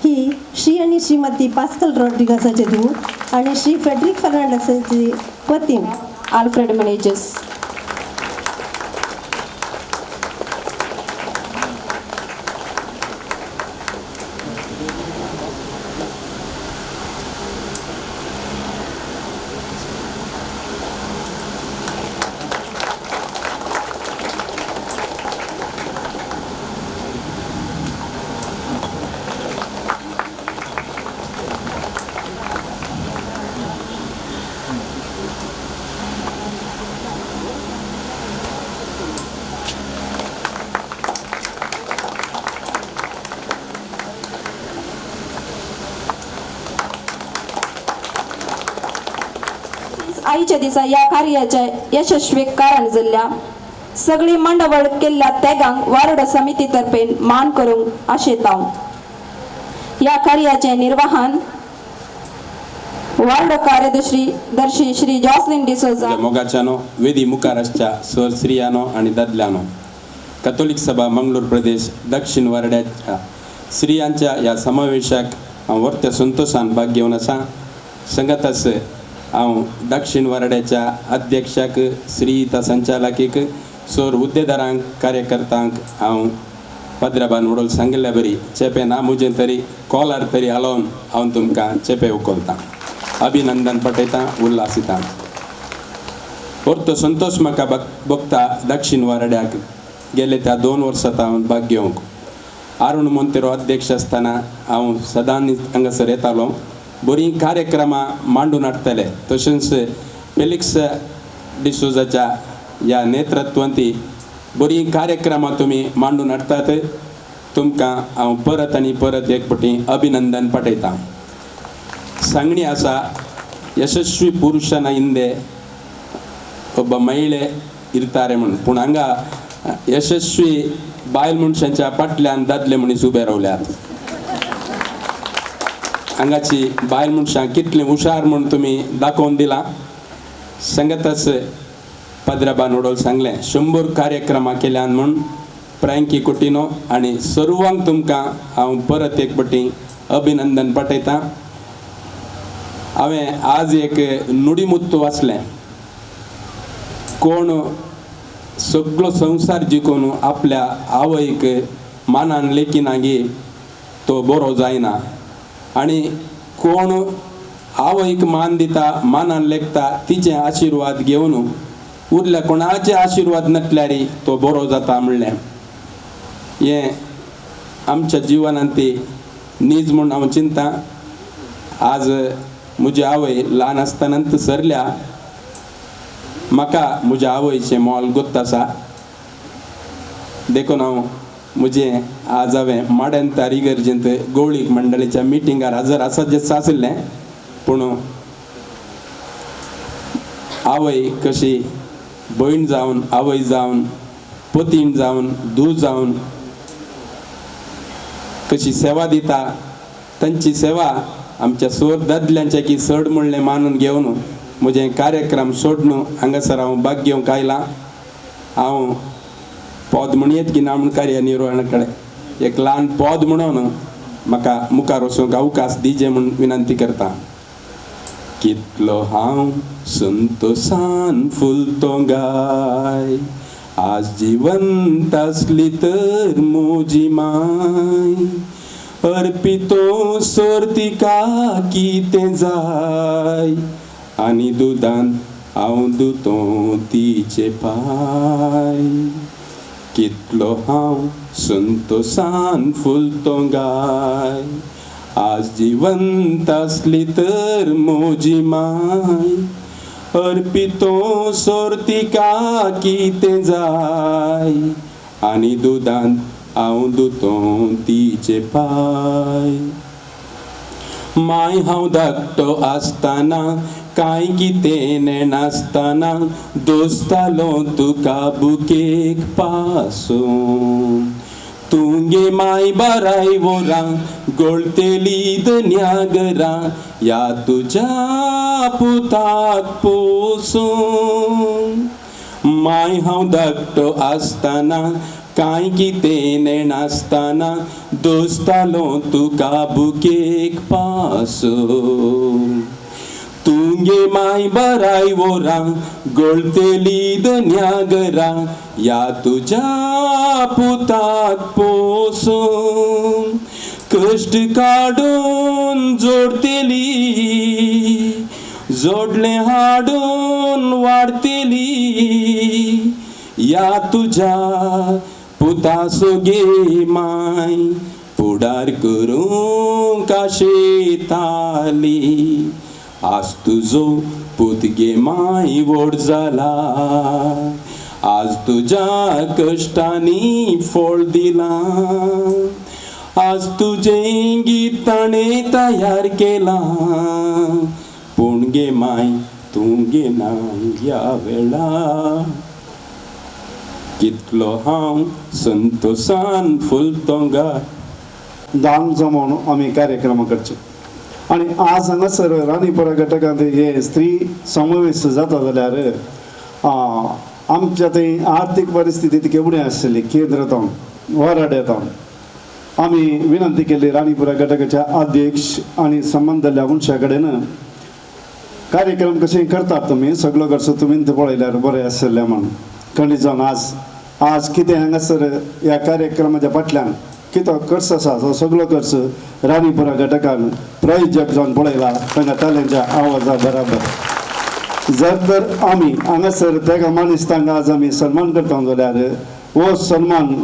ही श्री आनी श्रीमती पास्कल रॉड्रिगासाचे धूव आनी श्री फेड्रिक फर्नांडसाची वतीन आल्फ्रेड मेनेजस. आईच्या दिसा ह्या कार्याच्या यशस्वी कारण जाल्ल्या सगळी मांडावळ केल्ल्या त्यागांक वार्ड समिती तर्फे मान करूंक आशेता. ह्या कार्याचे निर्वहन वार्ड कार्यदर्शी दर्शी श्री जॉसलिन डिसोजा. मोगाच्यानो वेदी मुखार आसच्या सर स्त्रियानो आनी दादल्यानो, कथोलीक सभा मंगळूर प्रदेश दक्षिण वार्ड्याच्या स्त्रियांच्या ह्या समावेशाक हांव वर्त्या संतोशान भाग घेवन आसा. संगतास हांव दक्षिण वार्ड्याच्या अध्यक्षाक श्रीता संचालकीक सोर हुद्देदारांक कार्यकर्त्यांक हांव पद्राबान उडोल सांगिल्ल्या बरी चेपे ना मुजें तरी कॉलर तरी हालोवन हांव तुमकां चेपे उखलतां, अभिनंदन पटयतां, उल्हासितां. परतो संतोश म्हाका भोगता दक्षिण वार्ड्याक गेले त्या 2 वर्सां हांव भाग घेवंक. अरुण मोंतेरो अध्यक्ष आसतना हांव सदांच हांगासर येतालो, बरीं कार्यक्रमां मांडून हाडटले. तशेंच फेलिक्स डिसोजाच्या ह्या नेतृत्वांत बरीं कार्यक्रमां तुमी मांडून हाडटात. तुमकां हांव परत आनी परत एक फावटी अभिनंदन पाठयतां. सांगणी आसा, यशस्वी पुरुषाना हिंदे ಒಬ್ಬ ಮಹಿಳೆ ಇರ್ತಾರೆ म्हूण, पूण हांगा यशस्वी बायल मनशांच्या फाटल्यान दादले मनीस उबे रावल्यात. हांगाची बायल मनशां कितली हुशार म्हूण तुमी दाखोवन दिलां. संगताच पद्राबान उडोल सांगलें 100 कार्यक्रमां केल्यान म्हूण फ्रँकी कुटिनो आनी सर्वांक तुमकां हांव परत एक फावटी अभिनंदन पाठयतां. हांवें आज एक नुडीमुत्तू वाचलें, कोण सगळो संवसार जिखून आपल्या आवयक मानान लेखिना गी तो बरो जायना, आनी कोण आवयक मान दिता मानान लेखता तिचे आशिर्वाद घेवन उरल्या कोणाचे आशिर्वाद नासल्यार तो बरो जाता म्हणलें. हें आमच्या जिवनांत ती नीज म्हूण हांव चिंता. आज म्हजी आवय ल्हान आसतनाच सरल्या, म्हाका म्हज्या आवयचें मोल गोत्त आसा, देखून हांव म्हजें आज हांवें माड्यांतार इगर्जेंत गौळीक मंडळीच्या मिटिंगार हजर आसा जें आशिल्लें, पूण आवय कशी भयण जावन आवय जावन पतीण जावन धूव जावन कशी सेवा दिता तांची सेवा आमच्या सोर दादल्यांच्या की चड म्हणलें मानून घेवन म्हजें कार्यक्रम सोडून हांगासर हांव भाग घेवंक आयलां. हांव पद म्हणयेत की ना म्हूण कार्य निर्वहणा कडेन एक ल्हान पद म्हणून म्हाका मुखार वचूंक अवकाश दिजे म्हूण विनंती करता. कितलो हांव संतोसान फुलतो गाय आज जिवंत आसली तर म्हजी माय अर्पितो सोर तिका कितें जाय आनी दुदान हांव दुतो तिचे पांय. कितलो हांव संतोसान फुलतो गाय आज जिवंत आसली तर म्हजी माय अर्पितो सोर तिका कितें जाय आनी दुदान हांव दुतो तिचे पांय. माय हांव धाकटो आसतना कांय कितें नेणासतना दोस्तालो तुका बुकेक पासून तुगे माय बाराय वरां गोळतेली दन्या घरां ह्या तुज्या पुताक पोसून. माय हांव धाकटो आसतना कांय कितें नेणासतना दोस्तालो तुका बुकेक पासून तुगे माय बाराय वरां गोळतेली दन्या घरां ह्या तुज्या पुताक पोसून कश्ट काडून जोडतेली जोडलें हाडून वाडतेली ह्या तुज्या पुतासो गे माय फुडार करूंक आशेताली आज तुजो पूत गे माय व्हड जाला आज तुज्या कश्टांनी फळ दिलां आज तुजें गीत ताणें तयार केलां पूण गे माय तूं गे ना ह्या वेळा. कितलो हांव संतोसान फुलतो गा. दान जमोवन आमी कार्यक्रम करचे आनी आज हांगासर राणीपुरा घटकांत हे स्त्री समावेश जाता जाल्यार आमच्या थंय आर्थीक परिस्थिती केवढी आसली केंद्रांत वराड्यांत आमी विनंती केली राणीपुरा घटकाच्या अध्यक्ष आनी संबंदल्या मनशा कडेन कार्यक्रम कशें करतात तुमी सगळो खर्च तुमी पळयल्यार बरें आसलें म्हूण खंडीत जावन आज आज कितें हांगासर ह्या कार्यक्रमाच्या फाटल्यान कितो खर्च आसा तो सगळो खर्च राणीपुरा घटकान प्रायोजक जावन पळयला तांकां ताल्यांच्या आवाजा बराबर. जर तर आमी हांगासर तेगा मानेस्तांक आज आमी सन्मान करता जाल्यार हो सन्मान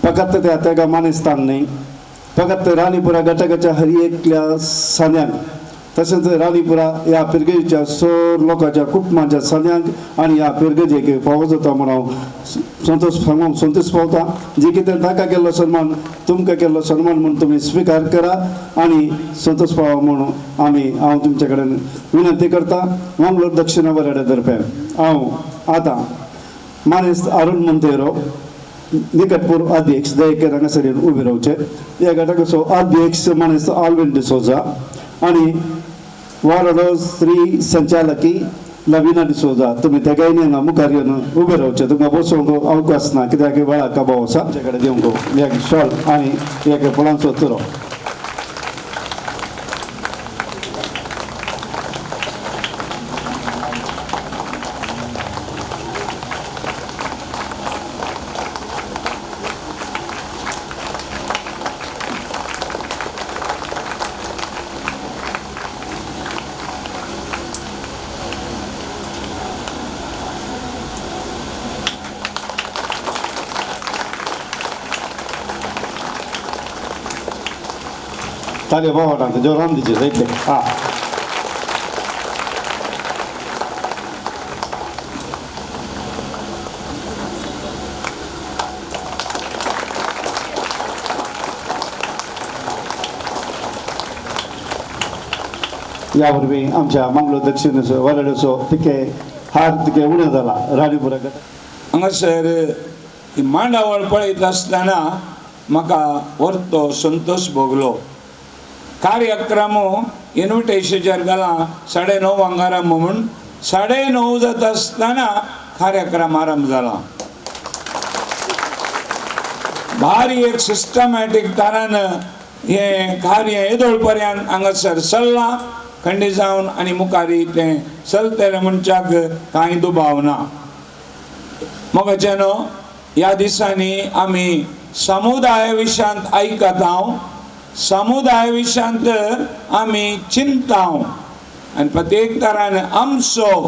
फकत त्या तेगा मानेस्तांक न्हय फकत राणीपुरा घटकाच्या हर एकल्या सांद्यांक तशेंच राणीपुरा ह्या पिरगेच्या सोर लोकांच्या कुटुंबाच्या सांद्यांक आनी ह्या पिरगेजेक फावो जाता म्हूण हांव संतोष सांगूंक संतोष पावता. जे कितें ताका केल्लो सन्मान तुमकां केल्लो सन्मान म्हूण तुमी स्विकार करा आनी संतोष पावा म्हूण आमी हांव तुमचे कडेन विनंती करता. मंगळूर दक्षिण वराड्या तर्फे हांव आतां मानेस्त अरुण मोंतेरो निकटपूर अध्यक्ष दयेकर हांगासर येवन उबे रावचे. ह्या घटकाचो अध्यक्ष मानेस्त आल्विन डिसोजा आनी वारडो स्त्री संचालकी लविना डिसोजा तुमी तेगायनी हांगा मुखार येवन उबे रावचे. तुमकां बसोवंक अवकाश ना कित्याक वेळा कबाव आसा. आमचे कडेन दिवंक एक शॉल आनी एक फळांचो तुरो. ताले बाबा जोरान दिचे जायते हा. ह्या वरवीं आमच्या मंगळूर दक्षिण वराड्याचो तिके हार तुगे उणें जाला राणीपुरा घटक. हांगासर ही मांडावळ पळयता आसतना म्हाका व्हरतो संतोश भोगलो. कार्यक्रम इन्विटेशनाचेर घाला 9:30 आरंभ म्हूण 9:30 जाता आसतना कार्यक्रम आरंभ जाला. भारी एक सिस्टमॅटीक तरान हें कार्य येदोळ पर्यंत हांगासर चल्लां खंडी जावन आनी मुखारी तें चलतलें म्हणच्याक कांय दुबाव ना. मोगाच्यानो ह्या दिसांनी आमी समुदाय विशयांत आयकता, समुदाय विशयांत आमी चिंता आनी प्रत्येक तरान आमचो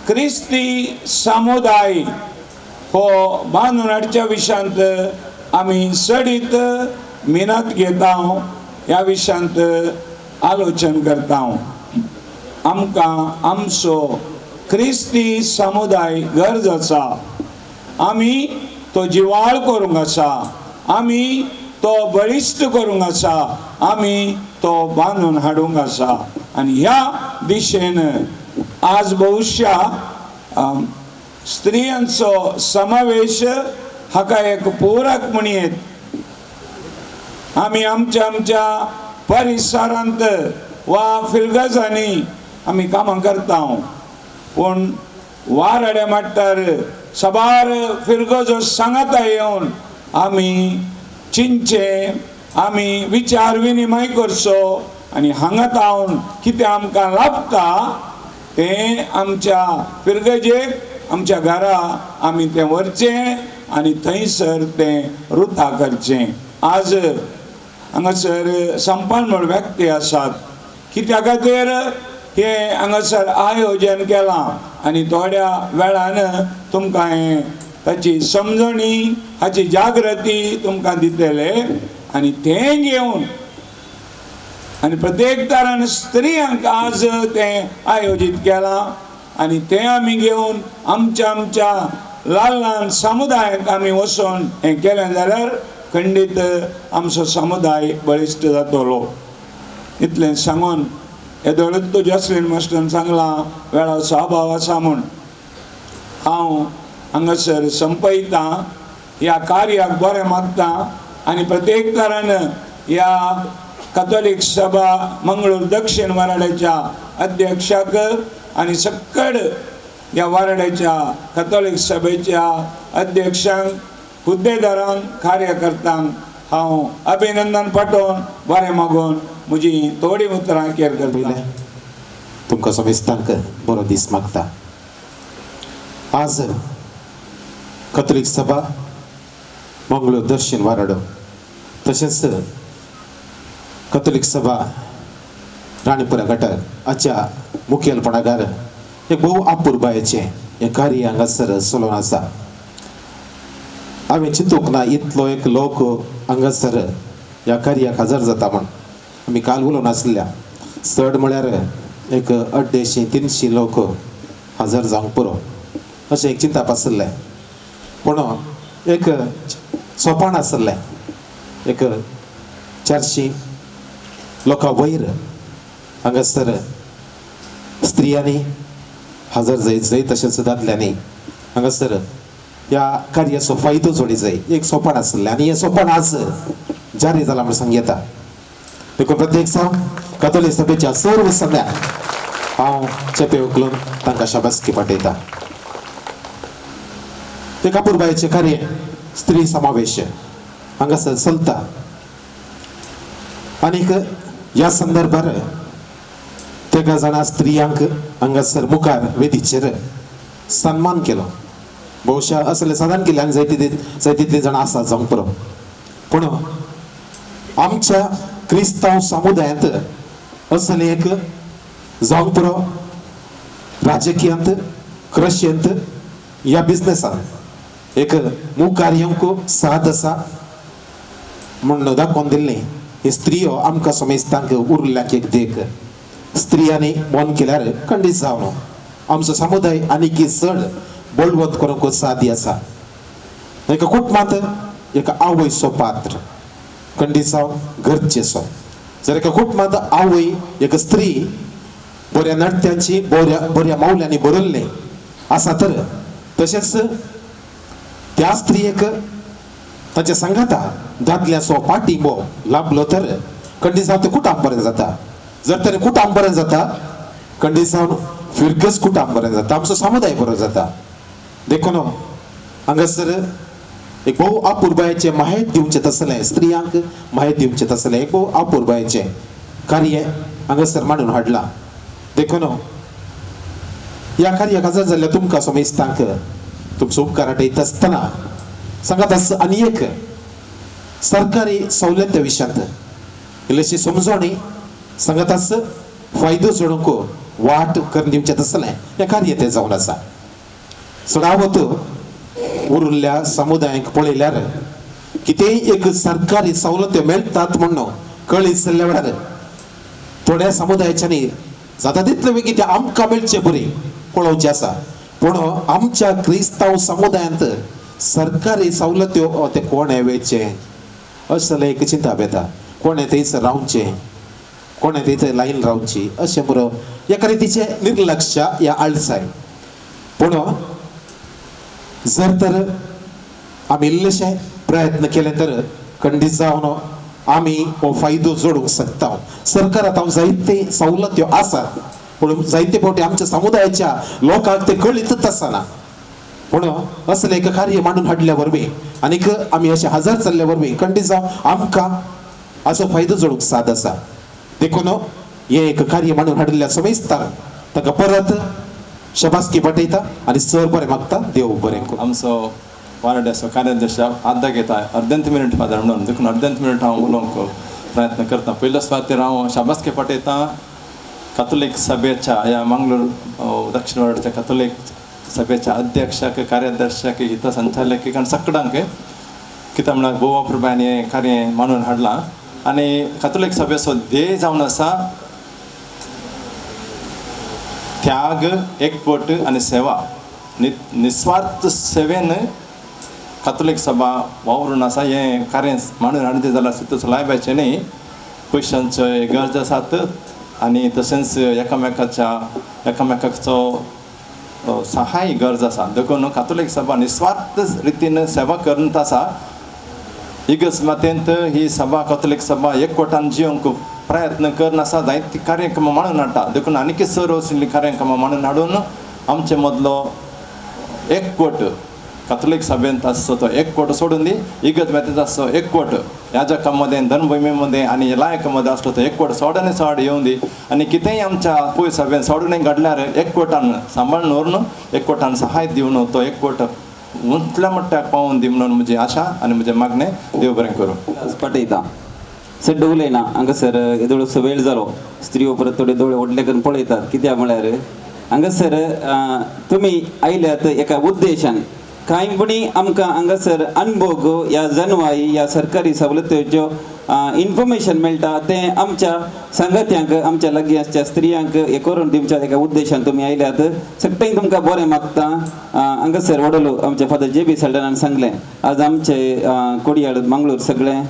क्रिस्ती समुदाय हो बांदून हाडच्या विशयांत आमी चडीत मेहनत घेता, ह्या विशयांत आलोचन करता. आमकां आमचो क्रिस्ती समुदाय गरज आसा, आमी तो जिवाळ करूंक आसा, आमी तो बळिश्ट करूंक आसा, आमी तो बांदून हाडूंक आसा. आनी ह्या दिशेन आज बहुशा स्त्रियांचो समावेश हाका एक पूरक म्हणयेत. आमी आमच्या आमच्या परिसरांत वा फिरगजांनी आमी कामां करता, पूण वारड्या माट्टार साबार फिरगजो सांगाता येवन आमी चिंतचें, आमी विचार विनिमय करचो आनी हांगा तावन कितें आमकां लाभता तें आमच्या फिरगजेक आमच्या घरा आमी तें व्हरचें आनी थंयसर तें रुता करचें. आज हांगासर संपन्न म्हूण व्यक्ती आसात कित्या खातीर हें हांगासर आयोजन केलां आनी थोड्या वेळान तुमकां हें ताची समजणी हाची जागृती तुमकां दितले आनी तें घेवन आनी प्रत्येक तरान स्त्रियांक आज तें आयोजीत केलां आनी तें आमी घेवन आमच्या आमच्या ल्हान ल्हान समुदायांत आमी वचून हें केलें जाल्यार खंडीत आमचो समुदाय बळिश्ट जातलो. इतलें सांगून येदोळूच तो जसलीन मास्टरान सांगलां वेळाचो अभाव आसा म्हूण हांव हांगासर संपयतां. ह्या कार्याक बरें मागता आनी प्रत्येक तरान ह्या कथोलीक सभा मंगळूर दक्षिण वाराड्याच्या अध्यक्षाक आनी सक्कड ह्या वाराड्याच्या कथोलीक सभेच्या अध्यक्षांक, हुद्देदारांक, कार्यकर्त्यांक हांव अभिनंदन पाठोवन बरें मागून म्हजी थोडीं उतरां केर करता. तुमकां समेस्तांक बरो दीस मागता. आज कथोलीक सभा मंगळूर दक्षिण वाराडो तशेंच कथोलीक सभा राणीपुरा घटक हाच्या मुखेलपणागार एक भोव अपुरबायेचें हें कार्य हांगासर चलोवन आसा. हांवें चिंतूंक ना इतलो एक लोक हांगासर ह्या कार्याक हजर जाता म्हूण. आमी काल उलोवन आसल्या चड म्हळ्यार एक 250-300 लोक हजर जावंक पुरो अशें एक चिंतप आशिल्लें, पूण एक सोपान आशिल्लें एक 400 लोकां वयर हांगासर स्त्रियांनी हजर जायत जाय तशेंच दादल्यांनी हांगासर ह्या कार्याचो फायदो जोडी जाय एक सोपान आशिल्लें आनी हें सोपान आज जारी जालां म्हूण सांग येता. देखून प्रत्येक जावं कथोलीक सभेच्या सर्व सगळ्यांक हांव चेपे उखलून तांकां शाबासकी पाठयता. ते अपुरबायेचें कार्य स्त्री समावेश हांगासर चलता आनीक ह्या संदर्भार तेगा जाणां स्त्रियांक हांगासर मुखार वेदीचेर सन्मान केलो. बहुशा असले साधारण केल्ल्यान जायते जाय तितलीं जाणां आसात जावंक पुरो, पूण आमच्या क्रिस्तांव समुदायांत असलें एक जावंक पुरो राजकीयांत, कृशेंत ह्या बिजनेसांत एक मुखार येवंक साद आसा म्हूण दाखोवन दिल्लें. ही स्त्रियो आमकां समेस्तांक उरल्ल्याक एक देख. स्त्रियांनी मन केल्यार खंडीत जावन आमचो समुदाय आनीक चड बळवंत करूंक सादी आसा. एका कुटुंबांत एका आवयचो पात्र खंडीत जावन गरजेचो. जर एका कुटुंबांत आवय एक स्त्री बऱ्या नडत्यांची बऱ्या बऱ्या मावल्यांनी भरल्लें आसा तर तशेंच त्या स्त्रियेक ताच्या सांगाता दादल्याचो पाठिंबो लाभलो तर खंडीत जावन तें कुटाम बरें जाता. जर तर कुटाम बरें जाता खंडीत जावन फिरगस कुटाम बरें जाता, आमचो समुदाय बरो जाता. देखून हांगासर एक भोव अपुरबायेचें माहेत दिवचें तसलें स्त्रियांक माहेत दिवचें तसलें एक भोव अपुरबायेचें कार्य हांगासर मांडून हाडलां. देखून ह्या कार्याक हजर जाल्ल्या तुमकां समेस्तांक तुमचो उपकार आठयता आसतना सांगात आस आनी एक सरकारी सवलत्या विशयांत इल्लीशी समजवणी सांगात आस फायदो जोडूंक वाट करून दिवचें तसलें हें कार्य तें जावन आसा. चडावत उरिल्ल्या समुदायांक पळयल्यार कितेंय एक सरकारी सवलत्यो मेळटात म्हणून कळीत जाल्ल्या वेळार थोड्या समुदायाच्यांनी जाता तितले बेगीन ते आमकां मेळचे बरी पळोवचें आसा. पूण आमच्या क्रिस्तांव समुदायांत सरकारी सवलत्यो ते कोणें वेचें अशें एक चिंता येता, कोणें थंयसर रावचें, कोणें थंयसर लायन रावची अशें बरो एका रितीचें निर्लक्ष ह्या आळसाय. पूण जर तर आमी इल्लेशे प्रयत्न केले तर खंडीत जावन आमी हो फायदो जोडूंक शकता. सरकार आतां जायते सवलत्यो आसात पूण जायते फावटी आमच्या समुदायाच्या लोकांक ते कळीतच आसना. पूण असलें एक कार्य मांडून हाडल्या वरवीं आनीक आमी अशें हजर जाल्ल्या वरवीं खंडीत जावन आमकां हाचो फायदो जोडूंक साद आसा. देखून हें एक कार्य मांडून हाडिल्ल्या समेस्तांक ताका परत शबासकी पाठयता आनी सर बरें मागता. देव बरें करूं. आमचो वार्डाचो कार्याध्यक्ष आद्दां घेता अर्देंत मिनट फादर म्हणून देखून अर्देंत मिनट हांव उलोवंक प्रयत्न करता. पयल्या सुवातेर हांव शाबासकी पाठयता कातोलीक सभेच्या ह्या मंगळूर दक्षिण वार्डाच्या कातोलीक सभेच्या अध्यक्षाक, कार्याध्यक्षाक, हित संचालक आनी सगळ्यांक कित्याक म्हळ्यार भोव अपुरबायेन हें कार्य मांडून हाडलां. आनी कातोलीक सभेचो ध्येय जावन आसा त्याग, एकवट आनी सेवा. निस्वार्थ सेवेन कातोलीक सभा वावरून आसा. हें कार्य मांडून हाडचें जाल्यार सुद्दां सुलायबाचें न्ही, पयशांचो गरज आसात आनी तशेंच एकामेकाच्या एकामेकाचो सहाय गरज आसा. देखून कातोलीक सभा निस्वार्थ रितीन सेवा करत आसा. इगर्ज मातेंत ही सभा कातोलीक सभा एकवटान जिवंक प्रयत्न करून आसा. जायते कार्यक्रम मांडून हाडटा. देखून आनीक सर वशिल्ली कार्यक्रमां मांडून हाडून आमचे मदलो एकवट कातोलीक सभेंत आसचो तो एकवट सोडून दी, इगर्ज मातेंत आसचो एकवट याजका मदें, धर्मभुमी मदें आनी लायका मदें आसलो तो एकवट सोड आनी सोड येवन दी. आनी कितेंय आमच्या पय सभेन सोडून घडल्यार एकवटान सांबाळून व्हरून एकवटान सहाय दिवन तो एकवट उंचल्या मट्ट्याक पावोवन दी म्हणून म्हजी आशा आनी म्हजें मागणें. देव बरें करूं. पाठयता सड्ड उलयना हांगासर येदोळसो वेळ जालो. स्त्रियो परत थोडे दोळे व्हडले करून पळयतात कित्याक म्हळ्यार हांगासर तुमी आयल्यात एका उद्देशान. कांय पुणी आमकां हांगासर अनभोग ह्या जनवाई ह्या सरकारी सवलत्योच्यो इन्फॉर्मेशन मेळटा तें आमच्या सांगात्यांक, आमच्या लागीं आसच्या स्त्रियांक हें करून दिवच्या एका उद्देशान तुमी आयल्यात. सगळ्यांक तुमकां बरें मागता. हांगासर वडलो आमच्या फादर जे बी सल्डनान सांगलें आज आमचे कोडियाळ मंगळूर सगळें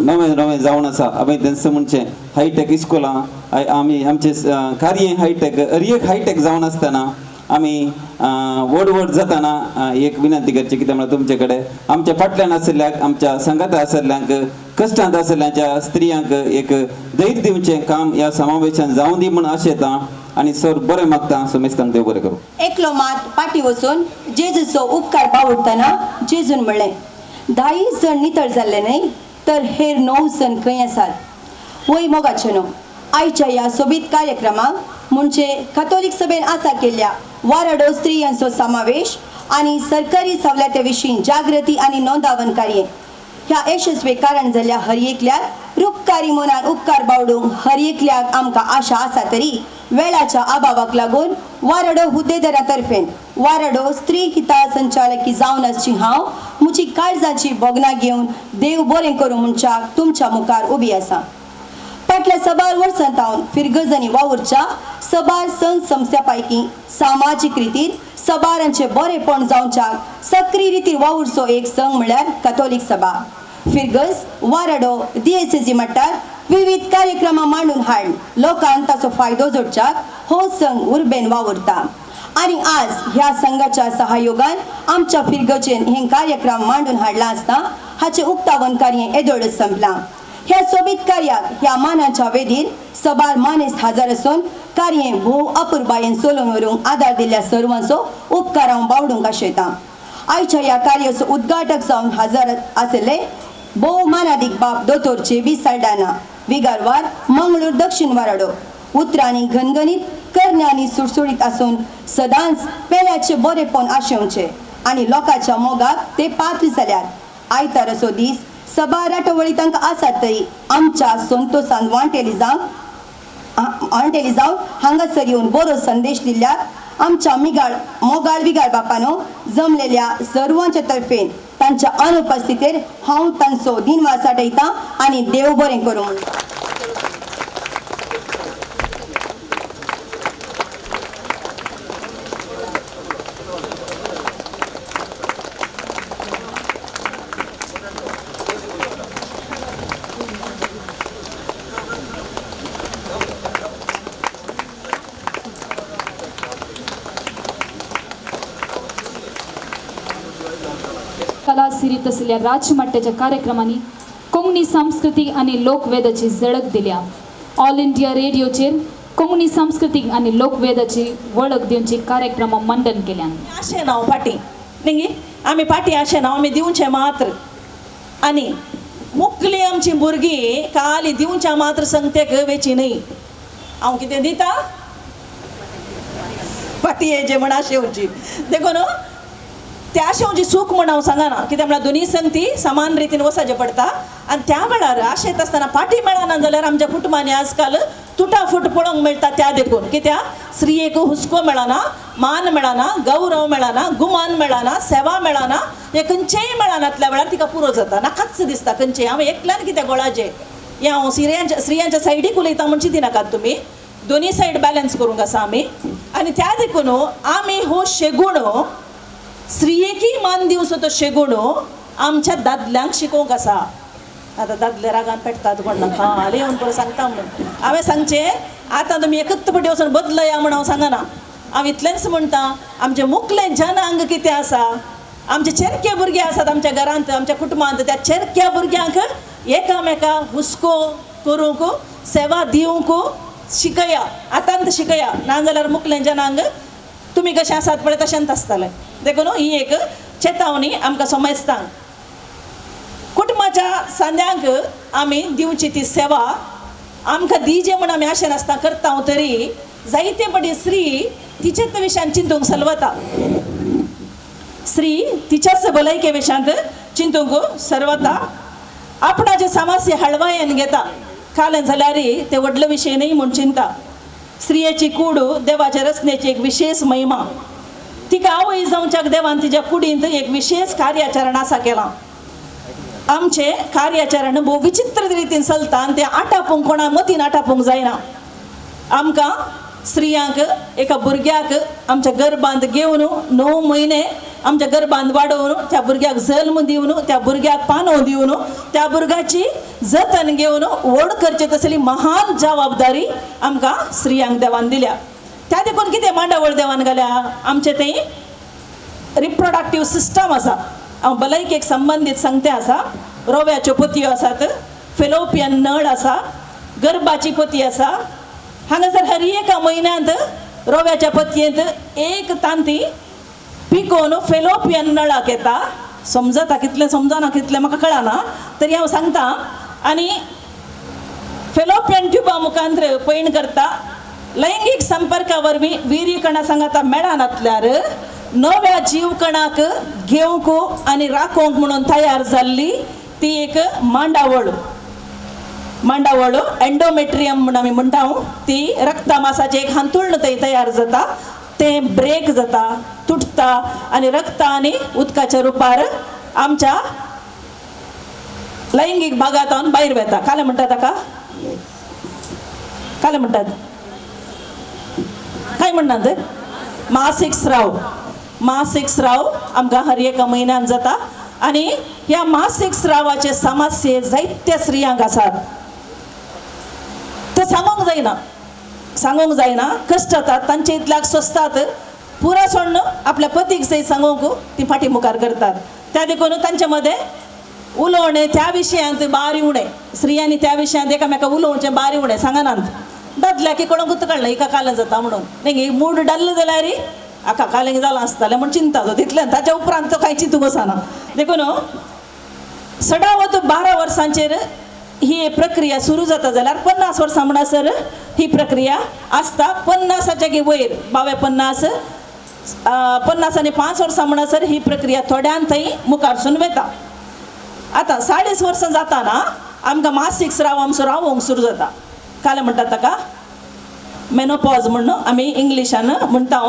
नवें नवें जावन आसा. आमी तेंच म्हणचें हायटेक इस्कोलां आमी आमचें कार्य हायटेक हर एक हायटेक जावन आसतना आमी व्हड व्हड जातना एक विनंती करची कितें म्हळ्यार तुमचे कडेन आमच्या फाटल्यान आशिल्ल्याक, आमच्या सांगाता आशिल्ल्यांक, कश्टांत आशिल्ल्यांच्या स्त्रियांक एक धैर्य दिवचें काम ह्या समावेशान जावं दी म्हूण आशेता आनी सर बरें मागता. समेस्तांक देव बरें करूं. एकलो मात पाटी वचून जेजूचो उपकार बावडटना जेजून म्हणलें, 10 जण नितळ जाल्ले न्हय तर हेर 9 जण खंय आसात? वय मोगाचे न्हू आयच्या ह्या सोबीत कार्यक्रमाक म्हणजे कातोलीक सभेन आसा केल्ल्या वाराडो स्त्रियांचो समावेश आनी सरकारी सवलत्या विशीं जागृती आनी नोंदावन कार्य ह्या यशस्वी कारण जाल्ल्या हर एकल्याक रुपकारी मनान उपकार बावडूंक हर एकल्याक आमकां आशा आसा तरी वेळाच्या अभावाक लागून वाराडो हुद्देदारा तर्फेन वाराडो स्त्री हिता संचालकी जावन आसची हांव म्हजी काळजाची भोगणां घेवन देव बरें करूं म्हणच्याक तुमच्या मुखार उबी आसा. फाटल्या सबार वर्सां तावन फिरगजांनी वावुरच्या सबार संघ संस्थ्या पैकी सामाजीक रितीर सबारांचे बरेपण जावच्याक सक्रीय रितीर वावुरचो एक संघ म्हळ्यार कातोलीक सभा. फिरगज वाराडो डीएसएसी मट्टार विविध कार्यक्रमां मांडून हाड लोकांक ताचो फायदो जोडच्याक हो संघ उर्बेन वावुरता. आनी आज ह्या संघाच्या सहयोगान आमच्या फिरगजेन हे कार्यक्रम मांडून हाडला आसता हाचें उक्तावण कार्य येदोळच संपलां. ह्या सोबीत कार्याक ह्या मानाच्या वेदीर सबार मानेस्त हजर आसून कार्य भोव अपुरबायेन चलोवन व्हरूंक आदार दिल्ल्या सर्वांचो उपकार हांव बावडूंक आशयतां. आयच्या ह्या कार्याचो उद्घाटक जावन हजर आशिल्ले भोव मानादीक बाब दोतोर जे.बी. साल्डाना, विगारवार, मंगळूर दक्षिण वाराडो. उतरांनी घनघनीत, करण्यांनी सुडसुडीत आसून सदांच पेल्याचे बरेपण आशेवचें आनी लोकांच्या मोगाक ते पात्र जाल्यात. आयताराचो दीस सबार राटवळी तांकां आसात तरी आमच्या संतोसान वांटेली जावन हांगासर येवन बरो संदेश दिल्ल्याक आमच्या मोगाळ विगार बापानो जमलेल्या सर्वांच्या तर्फेन तांच्या अनुपस्थितीर हांव तांचो दिनवास आठयतां आनी देव बरें करूं. कला सिरीत आशिल्ल्या राज्य मट्टाच्या कार्यक्रमांनी कोंकणी सांस्कृतीक आनी लोकवेदाची झळक दिल्या. ऑल इंडिया रेडियोचेर कोंकणी सांस्कृतीक आनी लोकवेदाची वळख दिवची कार्यक्रमां मंडन केल्यान. आशें नांव फाटीं न्ही, आमी फाटीं आशें नांव आमी दिवचें मात्र आनी मुखली आमची भुरगीं काली दिवच्या मात्र संगतेक वेची न्ही. हांव कितें दिता फाटीं येचे म्हण आशेवची देखून त्या शेवची चूक म्हण हांव सांगना, कित्याक म्हळ्यार दोनी संगती समान रितीन वचचें पडटा आनी त्या वेळार आशेत आसतना फाटीं मेळना जाल्यार आमच्या कुटुंबांनी आजकाल तुटाफूट पळोवंक मेळटा. त्या देखून कित्याक स्त्रियेक हुस्को मेळना, मान मेळना, गौरव मेळना, गुमान मेळना, सेवा मेळना, हें खंयचेंय मेळनातल्या वेळार तिका पुरो जाता, नाकाच दिसता खंयचें. हांव एकल्यान कित्याक गोळाचें हें हांव स्त्रियांच्या सायडीक उलयता म्हूण चिंतिनाकात तुमी, दोनी सायड बॅलन्स करूंक आसा आमी. आनी त्या देखून आमी हो शेगुण स्त्रियेकय मान दिवचो तो शेगुण आमच्या दादल्यांक शिकोवंक आसा. आतां दादले रागान पेटतात कोण ना खाली येवन पळय सांगता म्हणून हांवें सांगचें आतां तुमी एकच पटी वचून बदलया म्हूण हांव सांगना. हांव इतलेंच म्हणटा, आमचें मुखलें जनांग कितें आसा, आमचे चेरके भुरगे आसात आमच्या घरांत, आमच्या कुटुंबांत, त्या चेरक्या भुरग्यांक एकामेका हुस्को करूंक, सेवा दिवंक शिकया, आतांत शिकया. नाजाल्यार मुखलें जनांग तुमी कशें आसात पळय तशेंच आसतलें. देखून ही एक चेतावणी आमकां समजतांक कुटुंबाच्या सांद्यांक आमी दिवची ती सेवा आमकां दिजे म्हूण आमी आशेन आसता करता तरी जायते पटी स्त्री तिचेच विशयान चिंतूंक सलवता, स्त्री तिच्याच भलायके विशयांत चिंतूंक सरवता, आपणाचे समस्या हळवायेन घेता, कालें जाल्यार ते व्हडलो विशय न्ही म्हूण चिंता. स्त्रियेची कूड देवाच्या रचनेची एक विशेष महिमा, तिका आवय जावच्याक देवान तिच्या कुडींत एक विशेष कार्याचरण आसा केलां. आमचें कार्याचरण भोव विचित्र रितीन चलता आनी तें आटापूंक कोणा मतीन आटापूंक जायना. आमकां स्त्रियांक एका भुरग्याक आमच्या गर्भांत घेवन 9 म्हयने आमच्या गर्भांत वाडोवन त्या भुरग्याक जल्म दिवन त्या भुरग्याक पानो दिवन त्या भुरग्याची जतन घेवन व्हड करचे तसली महान जबाबदारी आमकां स्त्रियांक देवान दिल्या. त्या देखून कितें मांडावळ देवान घाल्या आमचें तें रिप्रोडक्टीव सिस्टम आसा, हांव भलायकेक संबंदीत सांगते आसा. रोव्याच्यो पोतयो आसात, फेलोपियन नळ आसा, गर्भाची पोती आसा. हांगासर हर एका म्हयन्यांत रोव्याच्या पोतयेंत एक तांती पिकोवन फेलोपियन नळाक येता. समजता कितलें समजना कितलें म्हाका कळना तरी हांव सांगता. आनी फेलोपियन ट्युबा मुखांत पयण करता. लैंगीक संपर्का वरवीं वीर्यकणा सांगाता मेळनातल्यार नव्या जीवकणाक घेवंक आनी राखोवंक म्हणून तयार जाल्ली ती एक मांडावळ, मांडावळ एंडोमेट्रियम म्हूण आमी म्हणटा. ती रक्तमासाचें एक हांतुळण थंय तयार जाता, तें ब्रेक जाता, तुटता आनी रक्त आनी उदकाच्या रुपार आमच्या लैंगीक भागांत भायर वता. कालें म्हणटा ताका, कालें म्हणटात काय म्हणटात मासीक स्राव. मासीक स्राव आमकां हर एका म्हयन्यान जाता आनी ह्या मासीक स्रावाचे समस्ये जायत्या स्त्रियांक आसात. ते सांगूंक जायना, सांगूंक जायना, कश्ट जातात तांचे इतल्याक सोंसतात. पुरा सोडून आपल्या पतीक सयत सांगूंक ती फाटी मुखार करतात. त्या देखून तांचे मदें उलोवणें त्या विशयांत बारी उणें, स्त्रियांनी त्या विशयांत एकामेका उलोवचें बारी उणें सांगनात. दादल्याक कळोंकूच कळना हिका कालें जाता म्हणून, न्ही मूड डल्ल जाल्यार आका कालें जालां आसतालें म्हूण चिंता तो तितल्यान, ताच्या उपरांत तो कांय चिंतूंक वचना. देखून सडावत 12 वर्सांचेर ही प्रक्रिया सुरू जाता जाल्यार 50 वर्सां म्हणसर ही प्रक्रिया आसता. 50च्या वयर 52 50 आनी 5 वर्सां म्हणसर ही प्रक्रिया थोड्यान थंय मुखारसून वता. आतां 40 वर्सां जाताना आमकां मासीक स्राव आमचो रावोंक सुरू जाता. कालें म्हणटात ताका मेनोपॉज म्हणून आमी इंग्लिशान म्हणटा.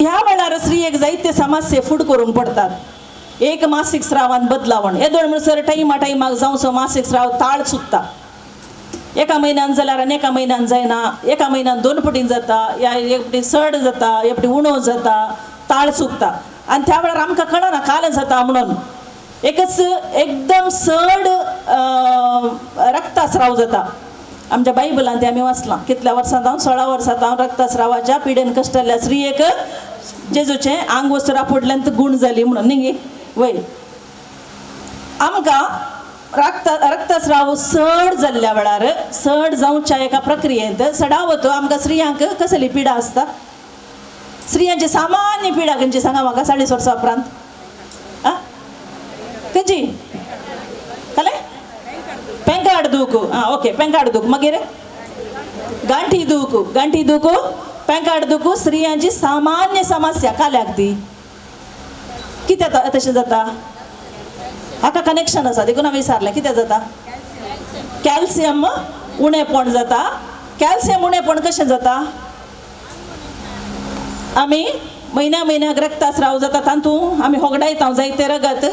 ह्या वेळार स्त्रियेक जायते समस्ये फूड करूंक पडटात. एक मासीक स्रावान बदलावण येदोळ म्हणसर टायमा टायमाक जावचो मासीक स्राव ताळ चुकता. एका म्हयन्यान जाल्यार आनी एका म्हयन्यान जायना, एका म्हयन्यान 2 पटीन जाता, या एक पटी चड जाता, एक पटी उणो जाता, ताळ चुकता. आनी त्या वेळार आमकां कळना कालें जाता म्हणून. एकच एकदम चड रक्तस्राव जाता. आमच्या बायबलान ते आमी वाचलां कितल्या वर्सां जावन 16 वर्सां जावन रक्तस्रावाच्या पिडेन कश्टल्ल्या स्त्रियेक जेजूचें आंग वस्तू रापडल्यान गूण जाली म्हणून न्ही. वय आमकां रक्तस्राव चड जाल्ल्या वेळार चड जावच्या एका प्रक्रियेंत सडावत आमकां स्त्रियांक कसली पिडा आसता. स्त्रियांची सामान्य पिडा खंयची सांगा म्हाका 40 वर्सां उपरांत आं खंयची? कळ्ळें? पेंकाड दूख. आं ओके, पेंकाड दूख, मागीर गांठी दूख, गांठी दूख, पेंकाड दूख स्त्रियांची सामान्य समस्या. काल्याक ती कित्याक तशें जाता? हाका कनेक्शन आसा देखून हांवें विचारलें कितें जाता. कॅल्शियम उणेपण जाता. कॅल्शियम उणेपण कशें जाता? आमी म्हयन्या म्हयन्याक रक्तस्राव जाता तातूंत आमी होगडायता जायते रगत.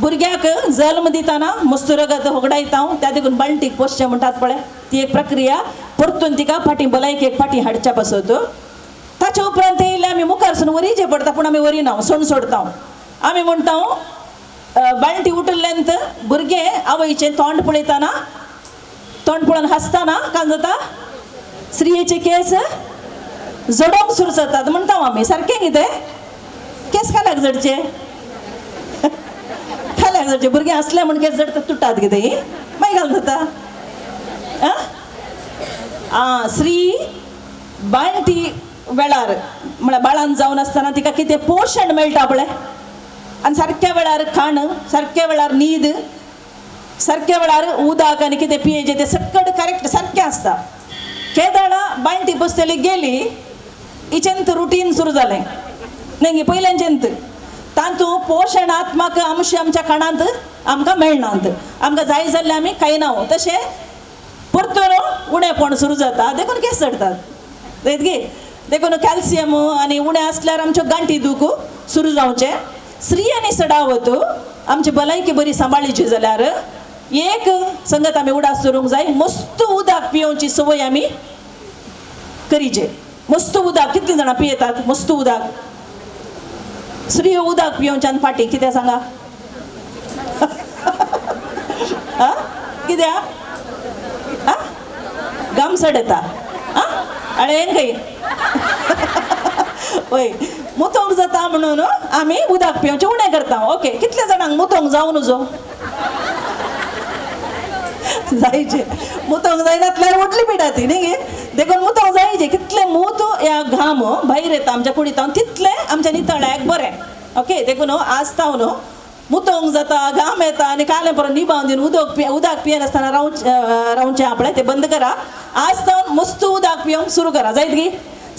भुरग्याक जल्म दितना मस्त रगत होगडायता, त्या देखून बाळंटीक पोसचें म्हणटात पळय, ती एक प्रक्रिया परतून तिका फाटीं भलायकेक फाटीं हाडच्या पासत. ताच्या उपरांत येयले आमी मुखारसून वरीचें पडटा, पूण आमी वरी ना सोण सोडता. आमी म्हणटा बाळंटी उठल्यान भुरगें आवयचें तोंड पळयतना, तोंड पळोवन हांसतना काय जाता, स्त्रियेचे केंस जडोवंक सुरू जातात म्हणटा आमी. सारकें कितें केंस काल्याक जडचे, काल्याक जडचे भुरगें आसलें म्हूण केंस जडटा तुट्टात कितें मागीर घालून जाता. आं स्त्री बाळंटी वेळार म्हळ्यार बाळान जावन आसतना तिका कितें पोशण मेळटा पळय, आनी सारक्या वेळार खाण, सारक्या वेळार न्हीद, सारक्या वेळार उदक आनी कितें पियेचें तें सकट करेक्ट सारकें आसता. केदाळा बाळंटी बसतली गेली हिचेंत रुटीन सुरू जालें न्ही पयल्यानचेंत, तातूंत पोशणात्मक अंश आमच्या खाणांत आमकां मेळनात, आमकां जाय जाल्लें आमी खायना. तशें परतून उणेपण सुरू जाता देखून केंस चडटात गे. देखून कॅल्शियम आनी उणें आसल्यार आमच्यो गांठी दूख सुरू जावचें. स्त्रियांनी सडावत आमची भलायकी बरी सांबाळीची जाल्यार एक संगत आमी उडास दवरूंक जाय, मस्त उदक पियोवची संवय आमी करीचे. मस्त उदक कितलीं जाणां पियेतात? मस्त उदक स्त्रियो उदक पियोवच्यान फाटीं कितें सांगा आं कित्याक आं गामसड येता आं अळेन खंय वय मुतोंक जाता म्हणून आमी उदक पिवचें उणें करता. ओके, कितल्या जाणांक मुतोंक जावं नजो? जायचे मुतोंक जायनातल्यार व्हडली पिडा ती न्ही गे. देखून मुतोंक जायचे कितले मूत ह्या घाम भायर येता आमच्या कुडींत तितलें आमच्या नितळायक बरें. ओके, देखून आज तावन मुतोंक जाता, घाम येता आनी कालें परत निभावन दिवन उदक उदक पियेनासतना रावचें आपणें तें बंद करा. आज तावन मस्त उदक पिवंक सुरू करा जायत गी.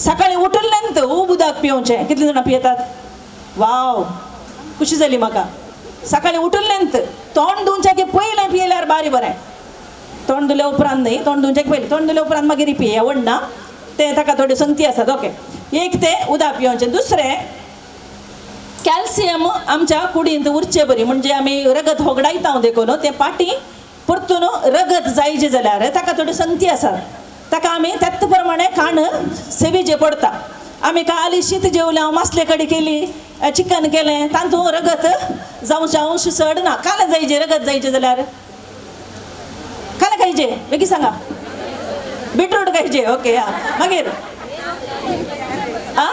सकाळीं उठल्यान उब उदक पिवचें. कितलीं जाणां पियेतात? वाव, खुशी जाली म्हाका. सकाळीं उठल्यान तोंड धुवच्या पयलें पियेल्यार बारी बरें. तोंड धुल्या उपरांत न्ही, तोंड धुवच्या पयलें, तोंड धुल्या उपरांत मागीर पिये व्हडना तें, ताका थोड्यो संगती आसात. ओके, एक तें उदक पिवचें. दुसरें कॅल्शियम आमच्या कुडींत उरचें बरी, म्हणजे आमी रगत होगडायता देखून तें पाटी परतून रगत जायचें जाल्यार ताका थोड्यो संगती आसात, ताका आमी त्याच प्रमाणे खाण सेवेचें पडटा. आमी काली शीत जेवलें, मासले कडी केली, चिकन केलें, तातूंत रगत जावचें अंश चड ना. कालें जायचें रगत जायचें जाल्यार कालें खायचें बेगीन सांगा. बिटरूट खायचें. ओके, आं मागीर आ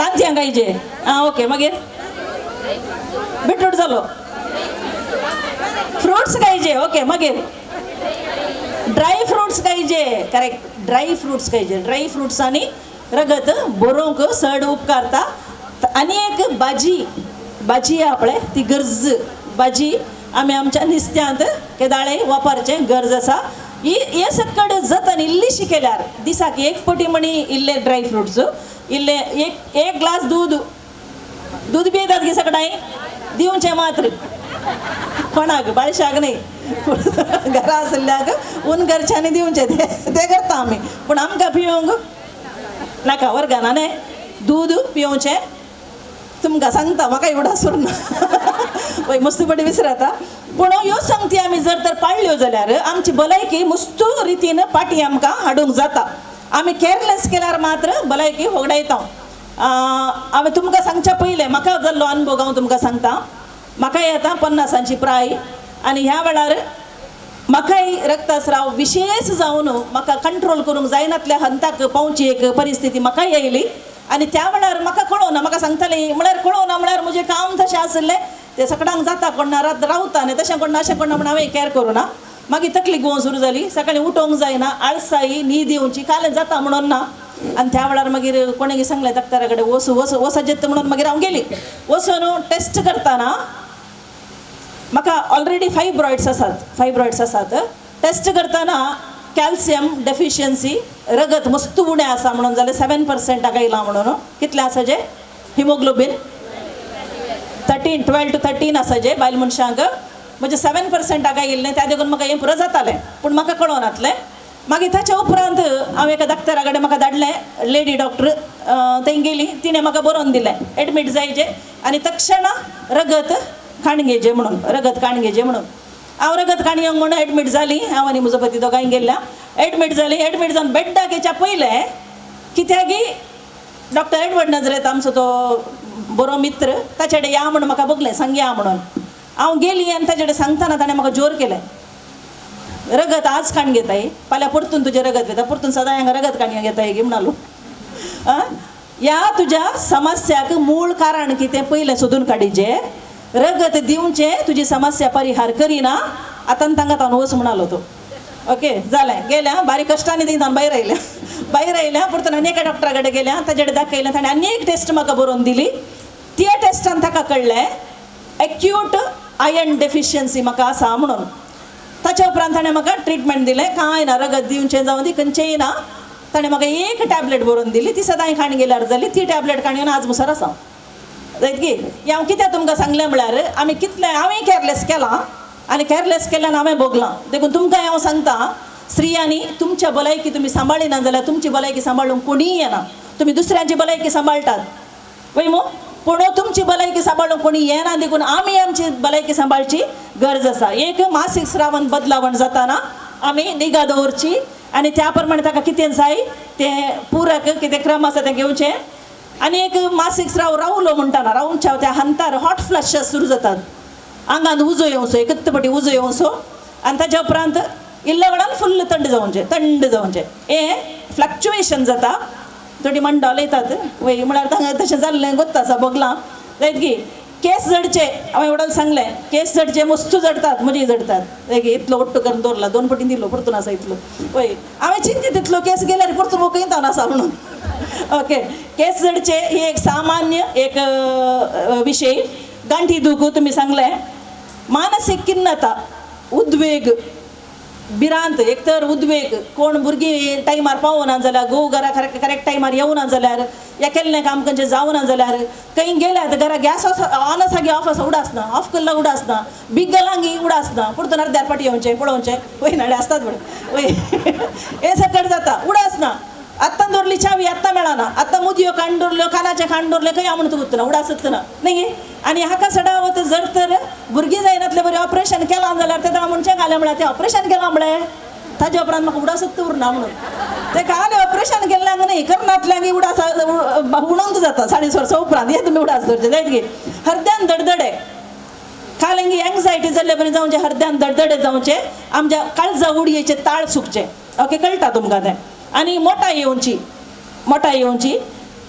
तांतयां खायचे आं ओके मागीर बिटरूट जालो फ्रुट्स खायचे ओके मागीर ड्राय फ्रुट्स खायचे करेक्ट ड्राय फ्रुट्स खायचे ड्राय फ्रुट्सांनी रगत बरोवंक चड उपकारता आनी एक भाजी भाजी आहा पळय ती गरज भाजी आमी आमच्या निस्त्यांत केदाळे वापरचें गरज आसा ही हे सकड जतन इल्लीशी केल्यार दिसाक एक पटी म्हणी इल्ले ड्राय फ्रुट्स इल्ले एक एक ग्लास दूद दूद पियेतात गे सगळ्यां दिवचें मात्र कोणाक बाळशाक न्ही घरा आशिल्ल्याक ऊन घरच्यांनी दिवचें तें करता आमी पूण आमकां पिवंक नाका वर्गान न्ही दूद पिवचें तुमकां सांगता म्हाका एवढा सुरना वय मस्त पटी विसरता पूण ह्यो संगती आमी जर तर पाळ्ळ्यो जाल्यार आमची भलायकी मस्त रितीन पाटी आमकां हाडूंक जाता आमी केरलेस केल्यार मात्र भलायकी होगडायता हांवें तुमकां सांगच्या पयलें म्हाका जाल्लो अनुभव हांव तुमकां सांगता म्हाकाय आतां 50 प्राय आनी ह्या वेळार म्हाकाय रक्तस्राव विशेष जावन म्हाका कंट्रोल करूंक जायनातल्या हंताक पावची एक परिस्थिती म्हाकाय आयली आनी त्या वेळार म्हाका कळोना म्हाका सांगताली म्हळ्यार कळोना म्हळ्यार म्हजें काम तशें आशिल्लें तें सगळ्यांक जाता कोण रात रावता न्ही तशें कोण अशें कोण म्हण हांवें कॅर करूं ना मागीर तकली गोंव सुरू जाली सकाळीं उठोवंक जायना आळसाई न्हीद येवची काल जाता म्हणून ना आनी त्या वेळार मागीर कोणें सांगलें डॉक्टरा कडेन वस वस वसाजेत म्हणून मागीर हांव गेली वचून टेस्ट करतना म्हाका ऑलरेडी फायब्रॉयड्स आसात टेस्ट करतना कॅल्शियम डेफिशियन्सी रगत मस्त उणें आसा म्हणून जालें 7% आयलां म्हणून कितलें आसा जे हिमोग्लोबीन 13 12 to 13 आसा जे बायल मनशांक म्हणजे 7% आयिल्लें त्या देखून म्हाका हें पुरो जातालें पूण म्हाका कळोनातलें मागीर ताच्या उपरांत हांव एका डॉक्टरा कडेन म्हाका धाडलें लेडी डॉक्टर थंय गेली तिणें म्हाका बरोवन दिलें एडमीट जायचें आनी तक्षणा रगत काण घेवचें म्हणून हांव रगत काण घेवंक म्हणून एडमीट जाली हांव आनी म्हजो पती दोगांय गेल्ल्या एडमीट जाली एडमीट जावन बेड्डाक घेवच्या पयलें कित्याकी डॉक्टर एडवर्ड नजरेत आमचो तो बरो मित्र ताचे कडेन या म्हणून म्हाका बगलें सांगया म्हणून हांव गेली आनी ताचे कडेन सांगतना ताणें म्हाका जोर केलें रगत आज काण घेताय फाल्यां परतून तुजें रगत घेता परतून सदां हांगा रगत काण घेताय गी म्हणालो ह्या तुज्या समस्याक मूळ कारण कितें पयलें सोदून काडिचें रगत दिवचें तुजी समस्या परिहार करिना आतां तांकां तावन वच म्हणालो तो ओके जालें गेल्या बारीक कश्टांनी थंय तावन भायर आयल्या भायर आयल्या परतून आनी एका डॉक्टरा कडेन गेल्या ताजे कडेन दाखयलें ताणें आनी एक टेस्ट म्हाका बरोवन दिली त्या टेस्टान ताका कळ्ळें एक्यूट आयर्न डेफिशियन्सी म्हाका आसा म्हणून ताच्या उपरांत ताणें म्हाका ट्रिटमेंट दिलें कांय ना रगत दिवचें जावं ती खंयचेंय ना ताणें म्हाका एक टॅबलेट बरोवन दिली ती सदांय खाण गेल्यार जाली ती टॅबलेट खाण घेवन आज मुसर आसा जायत की हें हांव कित्याक तुमकां सांगलें म्हळ्यार आमी कितलें हांवें केरलेस केलां आनी केरलेस केल्ल्यान हांवें भोगलां देखून तुमकां हांव सांगता स्त्रियांनी तुमच्या भलायकी तुमी सांबाळिना जाल्यार तुमची भलायकी सांबाळूंक कोणीय येना तुमी दुसऱ्यांची भलायकी सांबाळटात वय मू पूण तुमची भलायकी सांबाळूंक कोणी येना देखून आमी आमची भलायकी सांबाळची गरज आसा एक मासीक स्रावन बदलावण जाताना आमी निगा दवरची आनी त्या प्रमाणे ताका कितें जाय तें पुरक कितें क्रम आसा तें घेवचें आनी एक मासीक स्राव रावलो म्हणटाना रावच्या त्या हंतार हॉट फ्लॅशेस सुरू जातात आंगान उजो येवचो एकच पटी उजो येवचो आनी ताच्या उपरांत इल्ल्या वेळान फुल्ल थंड जावचें हें फ्लक्च्युएशन जाता थोडी मंडळ येतात वय म्हळ्यार तांकां तशें जाल्लें गोत्ता आसा भोगलां जायत की केस जडचे हांवें एवढ्यान सांगलें केस जडचे मस्तू जडतात म्हजी जडतात इतलो ಒಟ್ಟು करून दवरला दोन पटीन दिलो परतून आसा इतलो वय हांवें चिंतलें तितलो केस गेल्यार परतून वखयता आसा म्हणून ओके केस जडचे ही एक सामान्य एक विशय गांठी दुखू तुमी सांगलें मानसीक खिन्नता उद्वेग भिरांत एक तर उद्वेग कोण भुरगीं टायमार पावना जाल्यार घोव घरा करेक्ट टायमार येवना जाल्यार या केल्लें काम खंयचें जावना जाल्यार खंय गेल्यार घरा गॅस ऑन आसा गी ऑफ आसा उडासना ऑफ केल्लो उडासना बिगलांगी उडासना परतून अर्द्यार फाटी येवचें पळोवचें वय नाडे आसतात पळय वय हें सकट जाता उडासना आत्तां दवरली चावी आत्तां मेळना आत्तां मुदयो काण दवरल्यो कानाचें खाण दवरलें खंय म्हणून तुका उडासत ना न्ही आनी हाका सडावत जर तर भुरगीं जायनातले बरें ऑपरेशन केलां जाल्यार तें म्हणचें घालें म्हळ्यार तें ऑपरेशन केलां म्हळें ताजे उपरांत म्हाका उडासत उरना म्हणून तें काल ऑपरेशन केल्ल्यांक न्ही करनातल्यांक उडास उणोंक जाता 4.5 वर्सां उपरांत हें तुमी उडास दवरचें जायत की हरद्यान धडधडे काल हिंगी एंग्जायटी जाल्ले बरें जावचें हरद्यान धडधडे जावचें आमच्या काळजा उडयेचे ताळ सुकचें ओके कळटा तुमकां तें आनी मोटाय येवची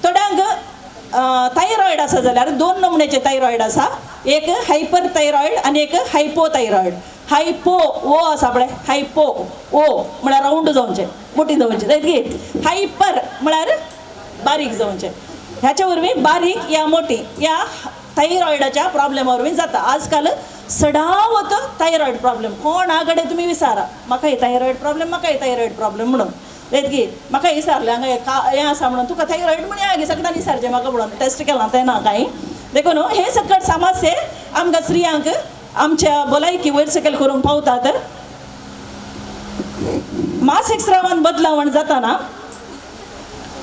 थोड्यांक थायरॉयड आसा जाल्यार दोन नमुन्याचे थायरॉयड आसा, एक हायपर थायरॉयड आनी एक हायपोथायरॉयड. हायपो ओ आसा पळय, हायपो ओ म्हळ्यार रावंड जावचें, मोटी जावचें जायत की, हायपर म्हळ्यार बारीक जावचें. ह्याच्या वरवीं बारीक या मोटी या थायरॉयडाच्या प्रॉब्लेमा वरवीं जाता. आजकाल सदावत थायरॉयड प्रॉब्लेम कोणा कडेन तुमी विचारा, म्हाका थायरॉयड प्रॉब्लेम, म्हाका थायरॉयड प्रॉब्लेम म्हणून जायत की, म्हाका विचारलें हांगा हें आसा म्हणून तुका थायरॉयड म्हण या सगळ्यांनी विचारचें म्हाका म्हणून टेस्ट केलां तें ना कांय. देखून हे सकट समस्ये आमकां स्त्रियांक आमच्या भलायकी वयर सकयल करूंक पावतात. मासीक स्रावान बदलावण जाताना,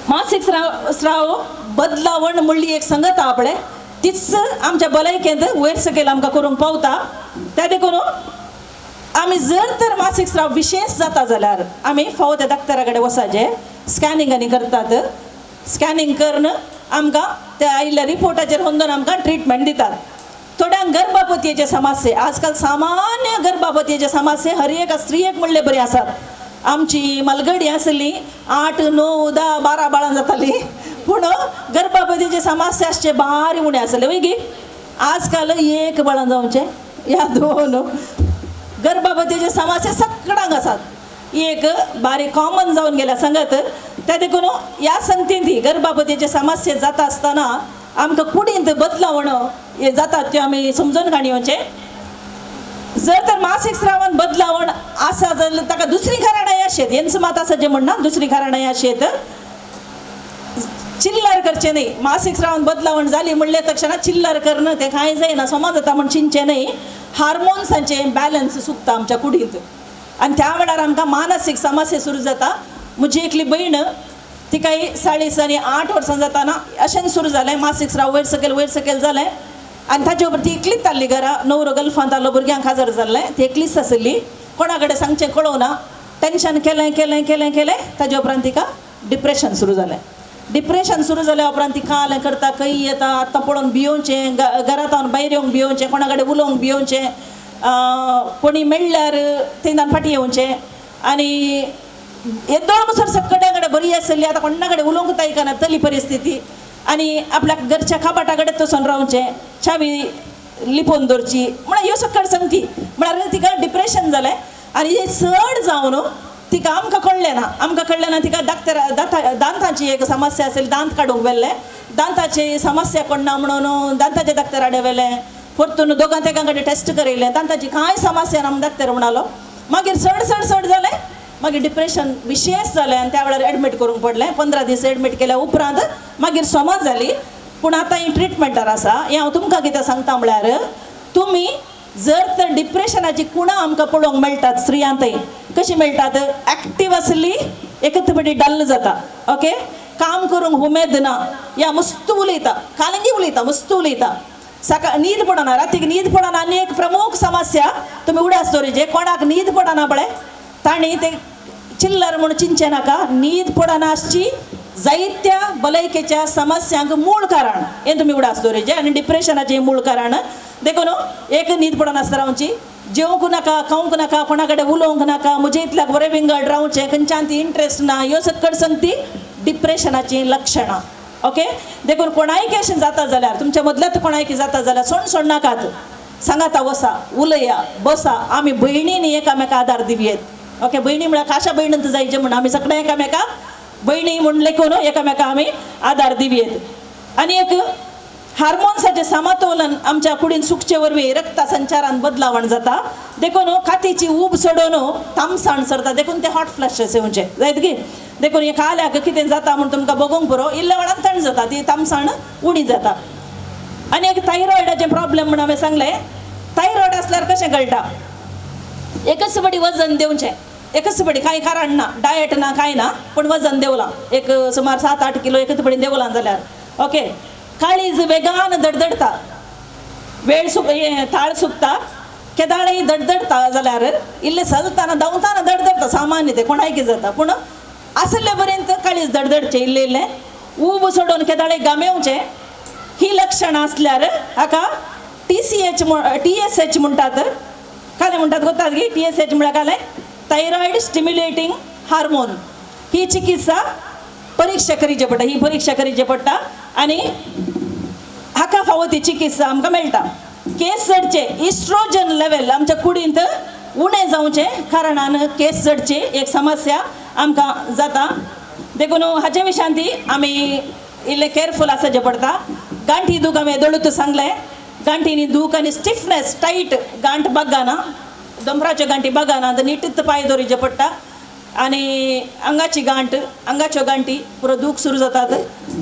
मासीक स्राव बदलावण म्हणली एक संगत आपले तीच आमच्या भलायकेंत वयर सकयल आमकां करूंक पावता. त्या देखून आमी जर तर मासीक स्राव विशेश जाता जाल्यार आमी फावो त्या डॉक्टरा कडेन वचपाचें, स्कॅनिंग आनी करतात. स्कॅनिंग करून आमकां त्या आयिल्ल्या रिपोर्टाचेर होंदून आमकां ट्रिटमेंट दितात. थोड्यांक गर्भवतीचे समस्ये, आजकाल सामान्य गर्भवतीचे समस्ये हर एका स्त्रियेक म्हणले बरी आसात. आमची मलगडी आसली 8, 9, 10, 12 बाळां जाताली, पूण गर्भवतीचे समस्या आसचे भारी उणें आसले वय. आजकाल एक बाळां जावचें या 2. गर्भवतीचे समस्या सगळ्यांक आसात, एक बारीक कॉमन जावन गेल्या सांगत. त्या देखून ह्या संगतीन ती गर्भवतीचे समस्या जाता आसतना आमकां कुडींत बदलावण हे जातात त्यो आमी समजून काणयेचें. जर तर मासीक स्रावान बदलावण आसा जाल्यार ताका दुसरी कारणां आशेत, हेंच मात आसा जें म्हणना, दुसरी कारणां आशेत. चिल्लर करचें न्ही, मासीक स्रावान बदलावण जाली म्हणलें तक्षणा चिल्लर करणं तें कांय जायना, समज जाता म्हण चिंतचें न्ही. हार्मोन्सांचें बॅलन्स चुकता आमच्या कुडींत आनी त्या वेळार आमकां मानसीक समस्या सुरू जाता. म्हजी एकली भयण तिकाय 40 आनी 8 वर्सां जाताना अशें सुरू जालें, मासीक स्राव वयर सकयल वयर सकयल जालें आनी ताचे उपरांत ती एकलीच जाल्ली घरा, नवरो गल्फांत आसलो, भुरग्यांक खाजर जाल्लें, ती एकलीच आसली, कोणा कडेन सांगचें कळोवना, टेंशन केलें केलें केलें केलें, ताजे उपरांत तिका डिप्रेशन सुरू जालें. डिप्रेशन सुरू जाल्या उपरांत ती कालें करता, खंय येता आतां पळोवन भियोवचें, घरांत भायर येवंक भियोवचें, कोणा कडेन उलोवंक भियोवचें, कोणी मेळ्ळ्यार थंयच्यान फाटीं येवचें. आनी येदोळ म्हणसर सगळ्या कडेन बरी आसली, आतां कोणा कडेन उलोवंक आयकना तली परिस्थिती. आनी आपल्याक घरच्या कपाटा कडेन तसून रावचें, चावी लिपोवन दवरची, म्हळ्यार ह्यो सकळ संगती म्हळ्यार तिका डिप्रेशन जालें. आनी हें चड जावन तिका आमकां कळ्ळें ना, आमकां कळ्ळें ना तिका डाक्टर दांतांची एक समस्या आसली, दांत काडूंक व्हेल्लें, दांताची समस्या कोण ना म्हणून दांताच्या डाक्टरा कडेन व्हेलें, परतून दोगां तेगां कडेन टेस्ट करयलें, दांताची कांय समस्या ना म्हूण डाक्टर म्हणालो. मागीर चड चड चड जालें, मागीर डिप्रेशन विशेश जालें आनी त्या वेळार एडमीट करूंक पडलें. 15 दीस एडमीट केल्या उपरांत मागीर समज जाली. पूण आतां ही ट्रिटमेंटार आसा. हें हांव तुमकां कितें सांगता म्हळ्यार तुमी जर तर डिप्रेशनाची कुणां आमकां पळोवंक मेळटात स्त्रियांतय, कशी मेळटात, एक्टीव आसली एकच पटी डल जाता, ओके, काम करूंक उमेद ना, या मस्त उलयता, कालंगी उलयता, मस्त उलयता, सकाळ न्हीद पडना, रातीक न्हीद पडना. आनी एक प्रमुख समस्या तुमी उडास दवरिचे, कोणाक न्हीद पडना पळय तांणी ते चिल्लर म्हूण चिंतचें नाका. न्हीद पडना आसची जायत्या भलायकेच्या समस्यांक मूळ कारण हें तुमी उडास दवरिचें आनी डिप्रेशनाचें मूळ कारण. देखून एक न्हीद पडनासतना रावची, जेवंक नाका, खावंक नाका, कोणा कडेन उलोवंक नाका, म्हजे इतल्याक बरें विंगड रावचें, खंयच्यान ती इंट्रस्ट ना, ह्यो सकट संगती डिप्रेशनाचीं लक्षणां. ओके, देखून कोणायक अशें जाता जाल्यार तुमच्या मदल्यात कोणायक जाता जाल्यार सोड सोडनाकात, सांगाता वसा, उलया, बसा, आमी भयणींनी एकामेका आदार दिवयेत. ओके, भयणी म्हळ्यार खाशा भयणींत जायचें म्हूण आमी सगळें एकामेका भयणी म्हूण लेखून एकामेका आमी आदार दिवयेत. आनी एक हार्मोन्साचें समतोलन आमच्या कुडीन सुकचे वरवीं रक्ता संचारान बदलावण जाता. देखून कातीची ऊब सोडून तामसाण सरता, देखून ते हॉट फ्लॅशेस येवचे जायत की. देखून हे काल्याक कितें जाता म्हूण तुमकां बगोवंक पुरो, इल्ल्या वेळान थंड जाता, ती तामसाण उणी जाता. आनी एक थायरॉयडाचें प्रॉब्लेम म्हूण हांवें सांगलें. थायरॉयड आसल्यार कशें कळटा, एकच बडी वजन देंवचें, एकच बडी, कांय कारण ना, डायट ना, कांय ना, पूण वजन देंवलां एक सुमार 7-8 किलो एकच बडी देंवलां जाल्यार ओके, काळीज वेगान धडधडटा, वेळ थाळ सुकता, केदाळय धडधडटा जाल्यार इल्लें चलतना धांवतना धडधडटा, सामान्य तें कोणायकी जाता, पूण आसले पर्यंत काळीज धडधडचें इल्लें इल्लें, ऊब सोडून केदाळे गामेवचें, ही लक्षणां आसल्यार हाका TSH म्हणटात, कालें म्हणटात गोतात की TSH म्हळ्यार कालें थायरॉयड स्टिम्युलेटींग हार्मोन. ही चिकित्सा परीक्षा करीचे पडटा, ही परीक्षा करीचे पडटा आनी हाका फावो ती चिकित्सा आमकां मेळटा. केस चडचे इस्ट्रोजन लेवल आमच्या कुडींत उणें जावचें कारणान केस चडची एक समस्या आमकां जाता. देखून हाचे विशयान ती आमी इल्लें केअरफूल आसचें पडटा. गांठी दूख आमी येदोळूच सांगलें, गांठीनी दूख आनी स्टिफनेस टायट गांठ बागाना, दोंबराच्यो गांठी बागाना नीट पांय दवरिचें पडटा आनी आंगाची गांठ, आंगाच्यो गांठी पुरो दूख सुरू जातात.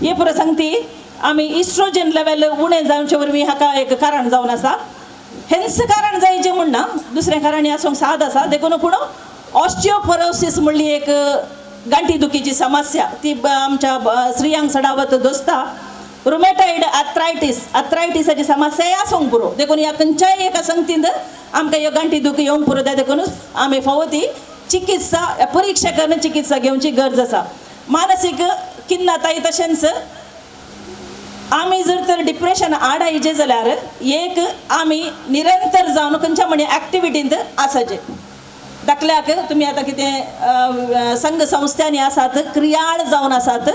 हे पुरो सांगती आमी इस्ट्रोजन लेवल उणें जावचे वरवीं हाका एक कारण जावन आसा. हेंच कारण जायचें म्हूण ना, दुसरें कारण हें आसूंक साद आसा. देखून पूण ऑस्टियोपोरोसिस म्हणली एक गांठी दुखीची समस्या ती आमच्या स्त्रियांक चडावत दोसता. रुमेटायड आर्थरायटीस, आर्थरायटीसाची समस्या आसूंक पुरो. देखून ह्या खंयच्याय एका संगतींत आमकां ह्यो गांठी दुखी येवंक पुरो. त्या देखून आमी फावो ती चिकित्सा परिक्षा करून चिकित्सा घेवची गरज आसा. मानसीक खिन्नताय तशेंच आमी जर तर डिप्रेशन आडायचें जाल्यार एक आमी निरंतर जावन खंयच्या म्हणे एक्टिविटींत आसाचें. दाखल्याक तुमी आतां कितें संघ संस्थांनी आसात, क्रियाळ जावन आसात,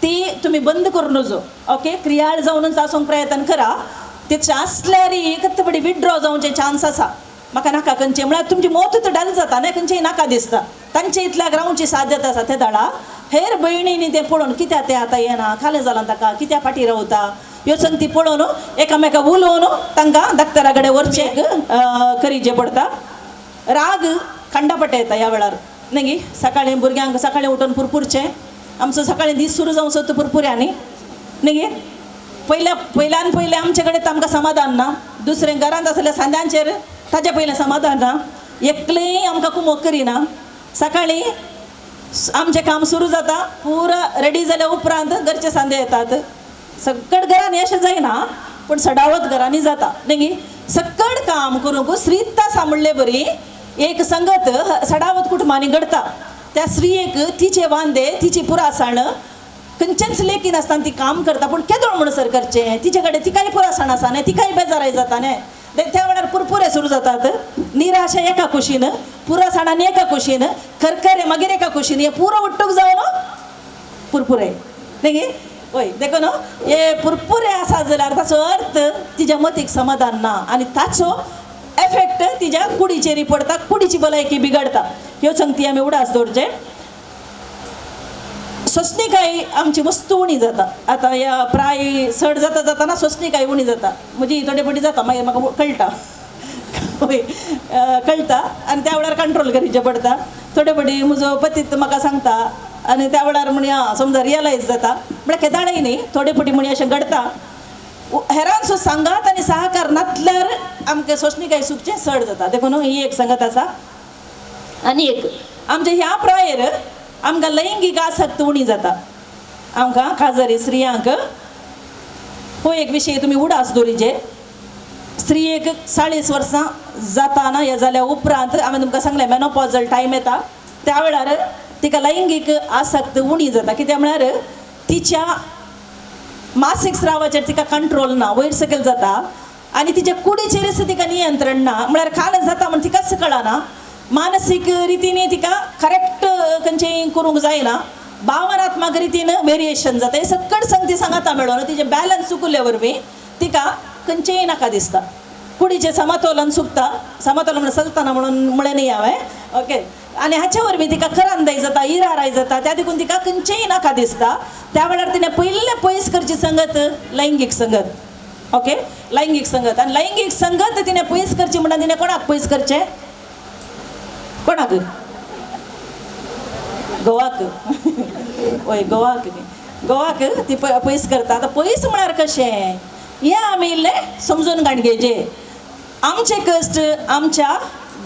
ती तुमी बंद करूं नजो. ओके, क्रियाळ जावनूच आसूंक प्रयत्न करा. तेचे आसल्यार एकत विड्रॉ जावचे चान्स आसा. म्हाका नाका खंयचें म्हळ्यार तुमची मत तर डल जाता न्ही, खंयचें नाका दिसता, तांचे इतल्याक रावची साध्यता आसा. ते दळा हेर भयणींनी तें पळोवन कित्याक तें आतां येना, खालें जालां ताका, कित्याक फाटीं रावता, ह्यो संगती पळोवन एकामेका उलोवन तांकां डॉक्टरा कडेन व्हरचें करीचें पडटा. राग खंडापटे येता ह्या वेळार न्ही. सकाळीं भुरग्यांक सकाळीं उठून पुरपुरचें, आमचो सकाळीं दीस सुरू जावचो तो पुरपुऱ्यांनी न्ही. पयल्या पयल्यान पयलें आमचे कडेन आमकां समाधान ना, दुसरें घरांत आसल्या सांद्यांचेर ताजे पयलें समाधान ना, एकलेंय आमकां कुमोक करिना. सकाळीं आमचें काम सुरू जाता, पुरा रेडी जाल्या उपरांत घरचे सांदे येतात. सगळं घरांनी अशें जायना पूण सडावत घरांनी जाता न्ही. सगळं काम करूंक स्त्रीता सांबाळ्ळे बरी एक संगत सडावत कुटुंबांनी घडता. त्या स्त्रियेक तिचे वांदे, तिची पुरासाण खंयचेंच लेखी नासतना ती काम करता, पूण केदोळ म्हणसर करचें, तिचे कडेन तिकाय पुरासाण आसा न्ही, तिकाय बेजाराय जाता न्ही. त्या वेळार पुरपुरे सुरू जातात, निराशा एका कुशीन, पुरासाणान एका कुशीन, खरखरे मागीर एका कुशीन, हे पुरो उट्टूक जावन पुरपुरे न्ही. वय देखून हे पुरपुरे आसा जाल्यार ताचो अर्थ तिच्या मतीक समाधान ना आनी ताचो एफेक्ट तिच्या कुडीचेर पडटा, कुडीची भलायकी बिगडटा. ह्यो संगती आमी उडास दवरचे. सोंसणीकाय आमची मस्त उणी जाता आतां ह्या प्राय चड जाता जाताना सोंसणीकाय उणी जाता. म्हजी थोडे फावटी जाता, मागीर म्हाका कळटा, हय कळटा आनी त्या वेळार कंट्रोल करीचें पडटा. थोडे फावटी म्हजो पतीत म्हाका सांगता आनी त्या वेळार म्हणी आं समजा रियलायज जाता, म्हळ्यार केदाळय न्ही, थोडे फावटी म्हणी अशें घडटा. हेरांचो सांगात आनी सहकार नासल्यार आमकां सोंसणीकाय सुकचें चड जाता. देखून ही एक संगत आसा. आनी एक आमच्या ह्या प्रायेर आमकां लैंगीक आसक्त उणी जाता आमकां काजारी स्त्रियांक. हो एक विशय तुमी उडास दवरिचे. स्त्रियेक 40 वर्सां जाताना हे जाल्या उपरांत हांवें तुमकां सांगलें मेनोपॉजल टायम येता, त्या वेळार तिका लैंगीक आसक्त उणी जाता. कित्याक म्हळ्यार तिच्या मासीक स्रावाचेर तिका कंट्रोल ना, वयर सकयल जाता आनी तिच्या कुडीचेरच तिका नियंत्रण ना, म्हळ्यार खाल जाता म्हण तिकाच कळना. मानसीक रितीन तिका करेक्ट खंयचें करूंक जायना, भावनात्मक रितीन वेरिएशन जाता. हें सगळें संगती सांगाता मेळोन तिचें बॅलन्स चुकल्या वरवीं तिका खंयचेंय नाका दिसता, कुडीचें समतोलन चुकता. समतोलन म्हणल्यार चलतना म्हणून म्हळें न्ही हांवें, ओके. आनी हाचे वरवीं तिका खरांदाय जाता, इराराय जाता, त्या देखून तिका खंयचेंय नाका दिसता. त्या वेळार तिणें पयलें पयस करची संगत लैंगीक संगत, ओके, लैंगीक संगत. आनी लैंगीक संगत तिणें पयस करची म्हणटा तिणें कोणाक पयस करचें? कोणाक? गोवाक. वय गोवाक, गोवाक ती पयस करता. आतां पयस म्हळ्यार कशें हें आमी इल्लें समजून काडगेचे. आमचे कश्ट आमच्या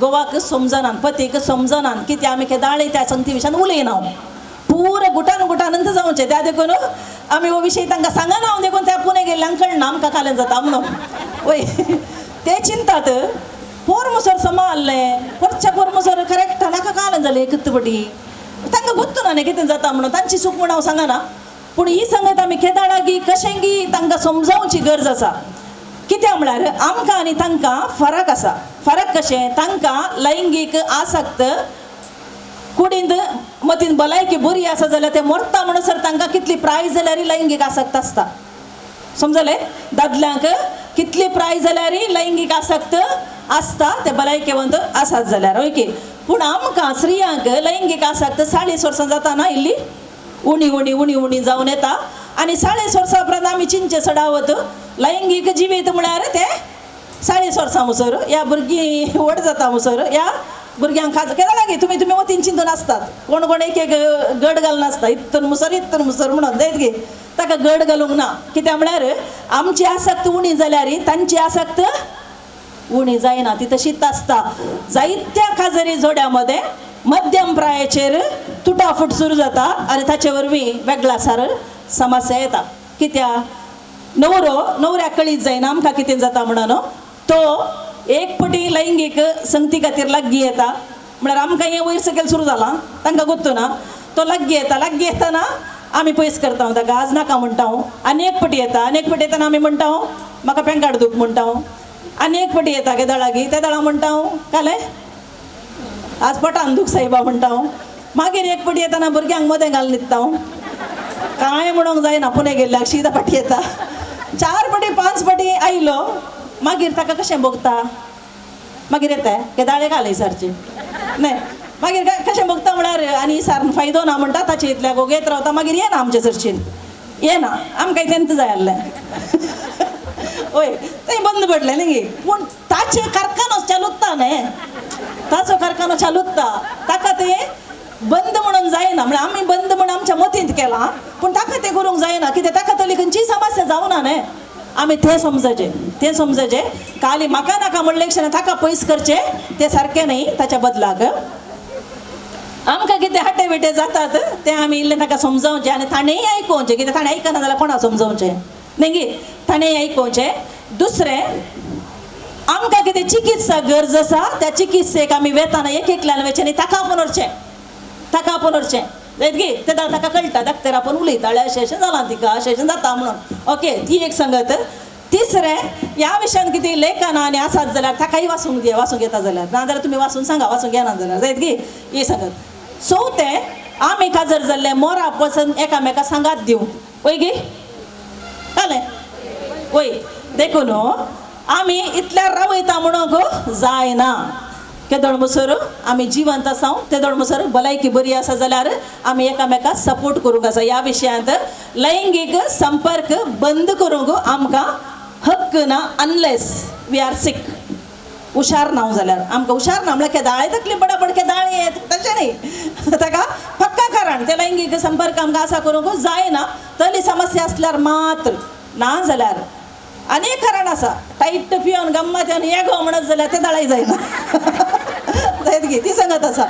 गोवाक समजनात, पतीक समजनात, कित्याक आमी केदाळी त्या संगती विशयान उलयना, पुरो गुटान गुटानंत जावचें. त्या देखून आमी हो विशय तांकां सांगना, देखून त्या पुणे गेल्ल्यांक कळना आमकां कालें जाता म्हणून. वय ते चिंतात पोर मुसर समा आहलें, पोरच्या पोर मुसर करेक्ट नाका कालें जालें कितपटी, तांकां गोत्तू ना न्ही कितें जाता म्हणून, तांची चूक म्हूण हांव सांगना. पूण ही संगत आमी केदाळागी कशेंगी तांकां समजावची गरज आसा. कित्याक म्हळ्यार आमकां आनी तांकां फरक आसा. फरक कशें? तांकां लैंगीक आसक्त कुडींत मतीन भलायकी बरी आसा जाल्यार ते मरता म्हणसर तांकां कितली प्राय जाल्यार लैंगीक आसक्त आसता. समजलें दादल्यांक कितली प्राय जाल्यार लैंगीक आसक्त आसता ते भलायकेवंत आसात जाल्यार ओके पूण आमकां स्त्रियांक लैंगीक आसक्त 40 वर्सां जाताना इल्ली उणी उणी उणी उणी जावन येता आनी 40 वर्सां उपरांत आमी चिंचे चडावत लैंगीक जिवीत म्हळ्यार ते 40 वर्सां मुसर ह्या भुरगीं व्हड जाता मुसर ह्या भुरग्यांक खाज केन्ना लागीं तुमी तुमी वतीन चिंतून आसतात कोण कोण एक एक गड घालून आसता इतून मुसर इतून मुसर म्हणून जायत गे ताका गड घालूंक ना कित्याक म्हळ्यार आमची आसक्त उणी जाल्यार तांची आसक्त उणी जायना ती तशीच आसता जायत्या खाजरी जोड्या मदें मध्यम प्रायेचेर तुटाफूट सुरू जाता आनी ताचे वरवीं वेगळा सार समस्या येता कित्याक न्हवरो न्हवऱ्याक कळीत जायना आमकां कितें जाता म्हणून तो एक पटी लैंगीक संगती खातीर लागीं येता म्हळ्यार आमकां हें वयर सकयल सुरू जालां तांकां गोत्तू ना तो लागीं येता लागीं येतना आमी पयस करता ताका आज नाका म्हणटा हांव आनी एक पटी येता आनी एक पटी येतना आमी म्हणटा हांव म्हाका पेंकाड दूख म्हणटा हांव आनी एक पटी येता केदळागी त्या दळा म्हणटा हांव कालें आज पोटान दूख सायबा म्हणटा हांव मागीर एक पटी येतना भुरग्यांक मदें घालून न्हिदता हांव कांय म्हणूंक जायना पुणे गेल्ल्याक शीदा पाटी येता 4 पटी 5 पटी आयलो मागीर ताका कशें भोगता मागीर येता केदाळे घालय सारचें न्हय मागीर कशें भोगता म्हळ्यार आनी सार फायदो ना म्हणटा ताचे इतल्याक येत रावता मागीर येना आमचे सरशीन येना आमकां तेंत जाय आसलें वय तें बंद पडलें न्ही पूण ताचे कारखानो चालुत्ता न्हय ताचो कारखानो चालुत्ता ताका तें बंद म्हणून जायना म्हळ्यार आमी बंद म्हण आमच्या मतींत केलां पूण ताका तें करूंक जायना कित्याक ताका तरी खंयचीय समस्या जावना न्हय आमी तें समजचें तें समजचें काली म्हाका नाका म्हणलें क्षण ताका पयस करचें तें सारकें न्हय ताच्या बदलाक आमकां कितें हाटे विटे जातात तें आमी इल्लें ताका समजावचें आनी ताणेंय आयकोवचें कित्याक ताणें आयकना जाल्यार कोणा समजावचें न्ही गे ताणेंय आयकोवचें दुसरें आमकां कितें चिकित्सा गरज आसा त्या चिकित्सेक आमी वेताना एक एकल्यान वयचें न्ही ताका आपोवन व्हरचें ताका आपोवन व्हरचें जायत गे तेन्ना ताका कळटा डॉक्टर आपोवन उलयता अशें अशें जालां तिका अशें अशें जाता म्हणून ओके ती एक संगत तिसरें ह्या विशयान कितें लेखनां आनी आसात जाल्यार ताकाय वाचूंक दिया वाचूंक येता जाल्यार ना जाल्यार तुमी वाचून सांगा वाचूंक येना जाल्यार जायत गे ही संगत चवथें आमी काजर जाल्लें मोरा पसून एकामेका सांगात दिवं वय गे जालें वय देखून आमी इतल्यार रावयता म्हणूंक जायना केदोळ मुसर आमी जिवंत आसा तेदोळ मुसर भलायकी बरी आसा जाल्यार आमी एकामेकाक सपोर्ट करूंक आसा ह्या विशयांत लैंगीक संपर्क बंद करूंक आमकां हक्क ना अनलेस we are सीक हुशार ना जाल्यार आमकां हुशार ना म्हळ्यार केदाळे तकली बडाबड केदाळे येत तशें न्ही ताका पक्का कारण ते लैंगीक संपर्क आमकां आसा करूंक जायना तरी समस्या आसल्यार मात्र ना जाल्यार आनी एक कारण आसा टायट पिवन गम्मत येवन येगो म्हणत जाल्यार ते दळाय जायना जायत गे ती सांगत आसा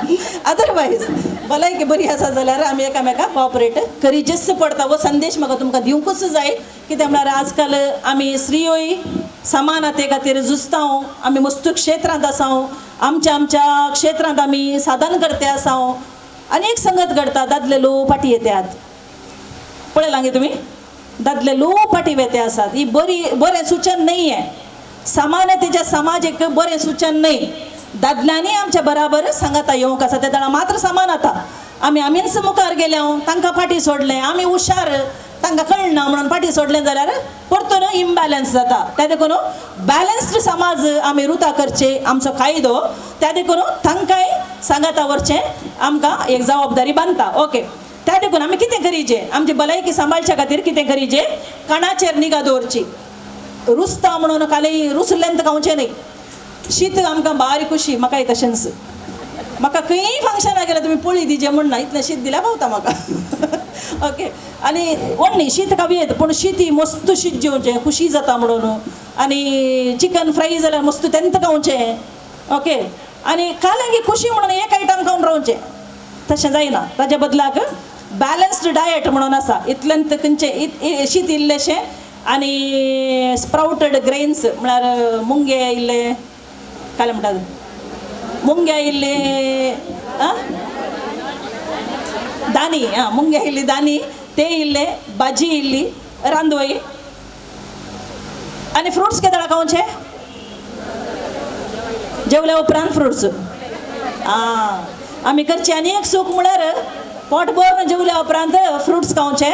अदरवायज भलायकी बरी आसा जाल्यार आमी एकामेकाक कॉपरेट करीचेच पडटा हो संदेश म्हाका तुमकां दिवंकूच जाय कित्याक म्हळ्यार आजकाल आमी स्त्रियोय समानते खातीर झुजता आमी मस्त क्षेत्रांत आसा आमच्या आमच्या क्षेत्रांत आमी साधन करते आसा आनी एक संगत घडटा दादले लोक फाटी येतात पळयलां गे तुमी दादले लोक फाटी वेते आसात ही बरी बरें सूचन न्हय हें समानतेच्या समाजीक बरें सूचन न्हय दादल्यांनी आमच्या बराबर सांगाता येवंक आसा ते दळा मात्र समान आतां आमी आमीच मुखार गेले तांकां फाटी सोडलें आमी हुशार तांकां कळना म्हणून फाटी सोडलें जाल्यार परतून इम्बॅलन्स जाता त्या देखून बॅलन्स्ड समाज आमी रुता करचे आमचो कायदो त्या देखून तांकांय सांगाता व्हरचें आमकां एक जबाबदारी बांदता ओके त्या देखून आमी कितें करीचें आमची भलायकी सांबाळच्या खातीर कितें करीचें काणाचेर निगा दवरची रुसता म्हणून काली रुसल्यान खावचें न्ही शीत आमकां बारीक खुशी म्हाकाय तशेंच म्हाका खंयी फंक्शनाक गेल्यार तुमी पोळी दिजे म्हण ना इतलें शीत दिल्यार पावता म्हाका ओके आनी व्हडली शीत खावयेत पूण शीत ही मस्त शीत जेवचें खुशी जाता म्हणून आनी चिकन फ्राय जाल्यार मस्त तेंत खावचें ओके आनी काल खुशी म्हणून एक आयटम खावन रावचें तशें जायना ताच्या बदलाक बॅलन्स्ड डायट म्हणून आसा इतल्यान खंयचें शीत इल्लेशें आनी स्प्राउटेड ग्रेन्स म्हळ्यार मुंगे इल्ले काय म्हणटात मुंग्या इल्ले दानी आं मुंग्या इल्ली दानी ते इल्ले भाजी इल्ली रांदवय आनी फ्रुट्स केदळा खावचे जेवल्या उपरांत फ्रुट्स आं आमी करचे आनी एक सूख म्हळ्यार पोट भरून जेवल्या उपरांत फ्रुट्स खावचे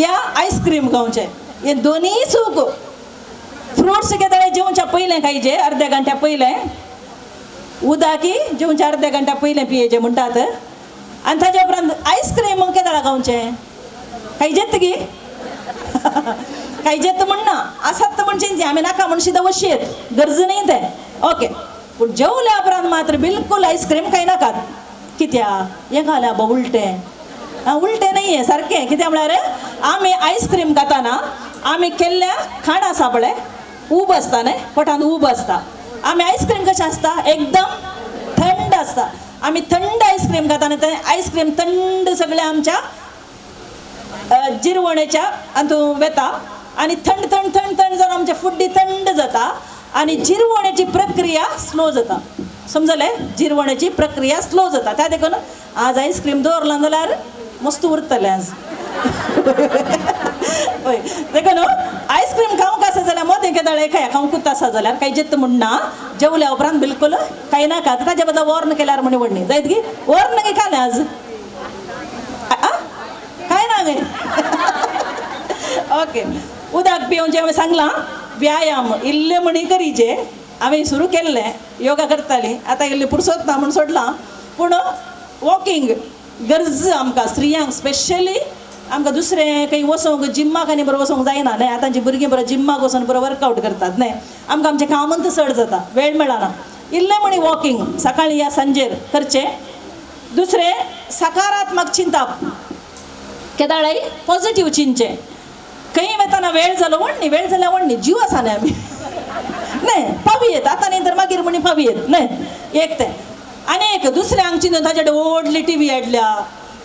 या आयस्क्रीम खावचे हे दोनूय चूक. फ्रुट्स केदाळे जेवच्या पयलें खायचे, अर्द्या घंट्या पयलें. उदकी जेवच्या अर्द्या घंट्या पयलें पियेचें म्हणटात. आनी ताच्या उपरांत आयस्क्रीम केदाळा खावचें खायचेत गी खायचेत म्हणना आसात म्हणचे आमी नाका म्हण सुद्दां वशयेत, गरज न्ही तें. ओके, पूण जेवल्या उपरांत मात्र बिलकुल आयस्क्रीम खायनाकात. कित्या हें घाल्या बा उलटें. आं, उलटें न्ही सारकें. कित्याक म्हळ्यार आमी आयस्क्रीम खाताना आमी केल्ल्या खाण आसा पळय ऊब आसता न्ही, पोटांत ऊब आसता. आमी आयस्क्रीम कशें आसता एकदम थंड आसता. आमी थंड आयस्क्रीम खाताना तें आयस्क्रीम थंड सगळें आमच्या जिरवणेच्या हातूंत वेता आनी थंड थंड थंड थंड जावन आमच्या फुड्डी थंड जाता आनी जिरवणेची प्रक्रिया स्लो जाता. समजलें? जिरवणेची प्रक्रिया स्लो जाता. त्या देखून आज आयस्क्रीम दवरलां जाल्यार मस्त उरतलें आज. हय, देखून आयस्क्रीम खावंक आसा जाल्यार मदें केदाळे खाया, खावंकूच आसा जाल्यार कांय जेत म्हणना. जेवल्या उपरांत बिलकुल खायनाका. ताजे बदला वॉर्न केल्यार म्हण व्हडली जायत गी. वॉर्न गी खालें आज काय ना गे. ओके, उदक पिवचें हांवें सांगलां. व्यायाम इल्ले म्हणी करीचे हांवें सुरू केल्लें, योगा करताली, आतां इल्लें पुरसोत ना म्हूण सोडलां. पूण वॉकिंग गरज आमकां स्त्रियांक स्पेशली. आमकां दुसरें खंय वचोंक जिम्माक आनी बरो वचोंक जायना न्हय. आतांची भुरगीं बरो जिम्माक वचोन बरो वर्कआवट करतात न्हय. आमकां आमचें कामूच चड जाता, वेळ मेळना. इल्लें म्हणी वॉकिंग सकाळीं या सांजेर करचें. दुसरें सकारात्मक चिंतप, केदाळाय पॉझिटीव चिंतचें. खंय वतना वेळ जालो व्हडली, वेळ जाल्यार व्हडली जीव आसा न्हय आमी न्हय, पावयेत आतां न्ही तर मागीर म्हणी पावयेत न्हय. एक तें आनी एक दुसऱ्यांक हांग चिंतून ताजे कडेन व्हडली टी व्ही हाडल्या,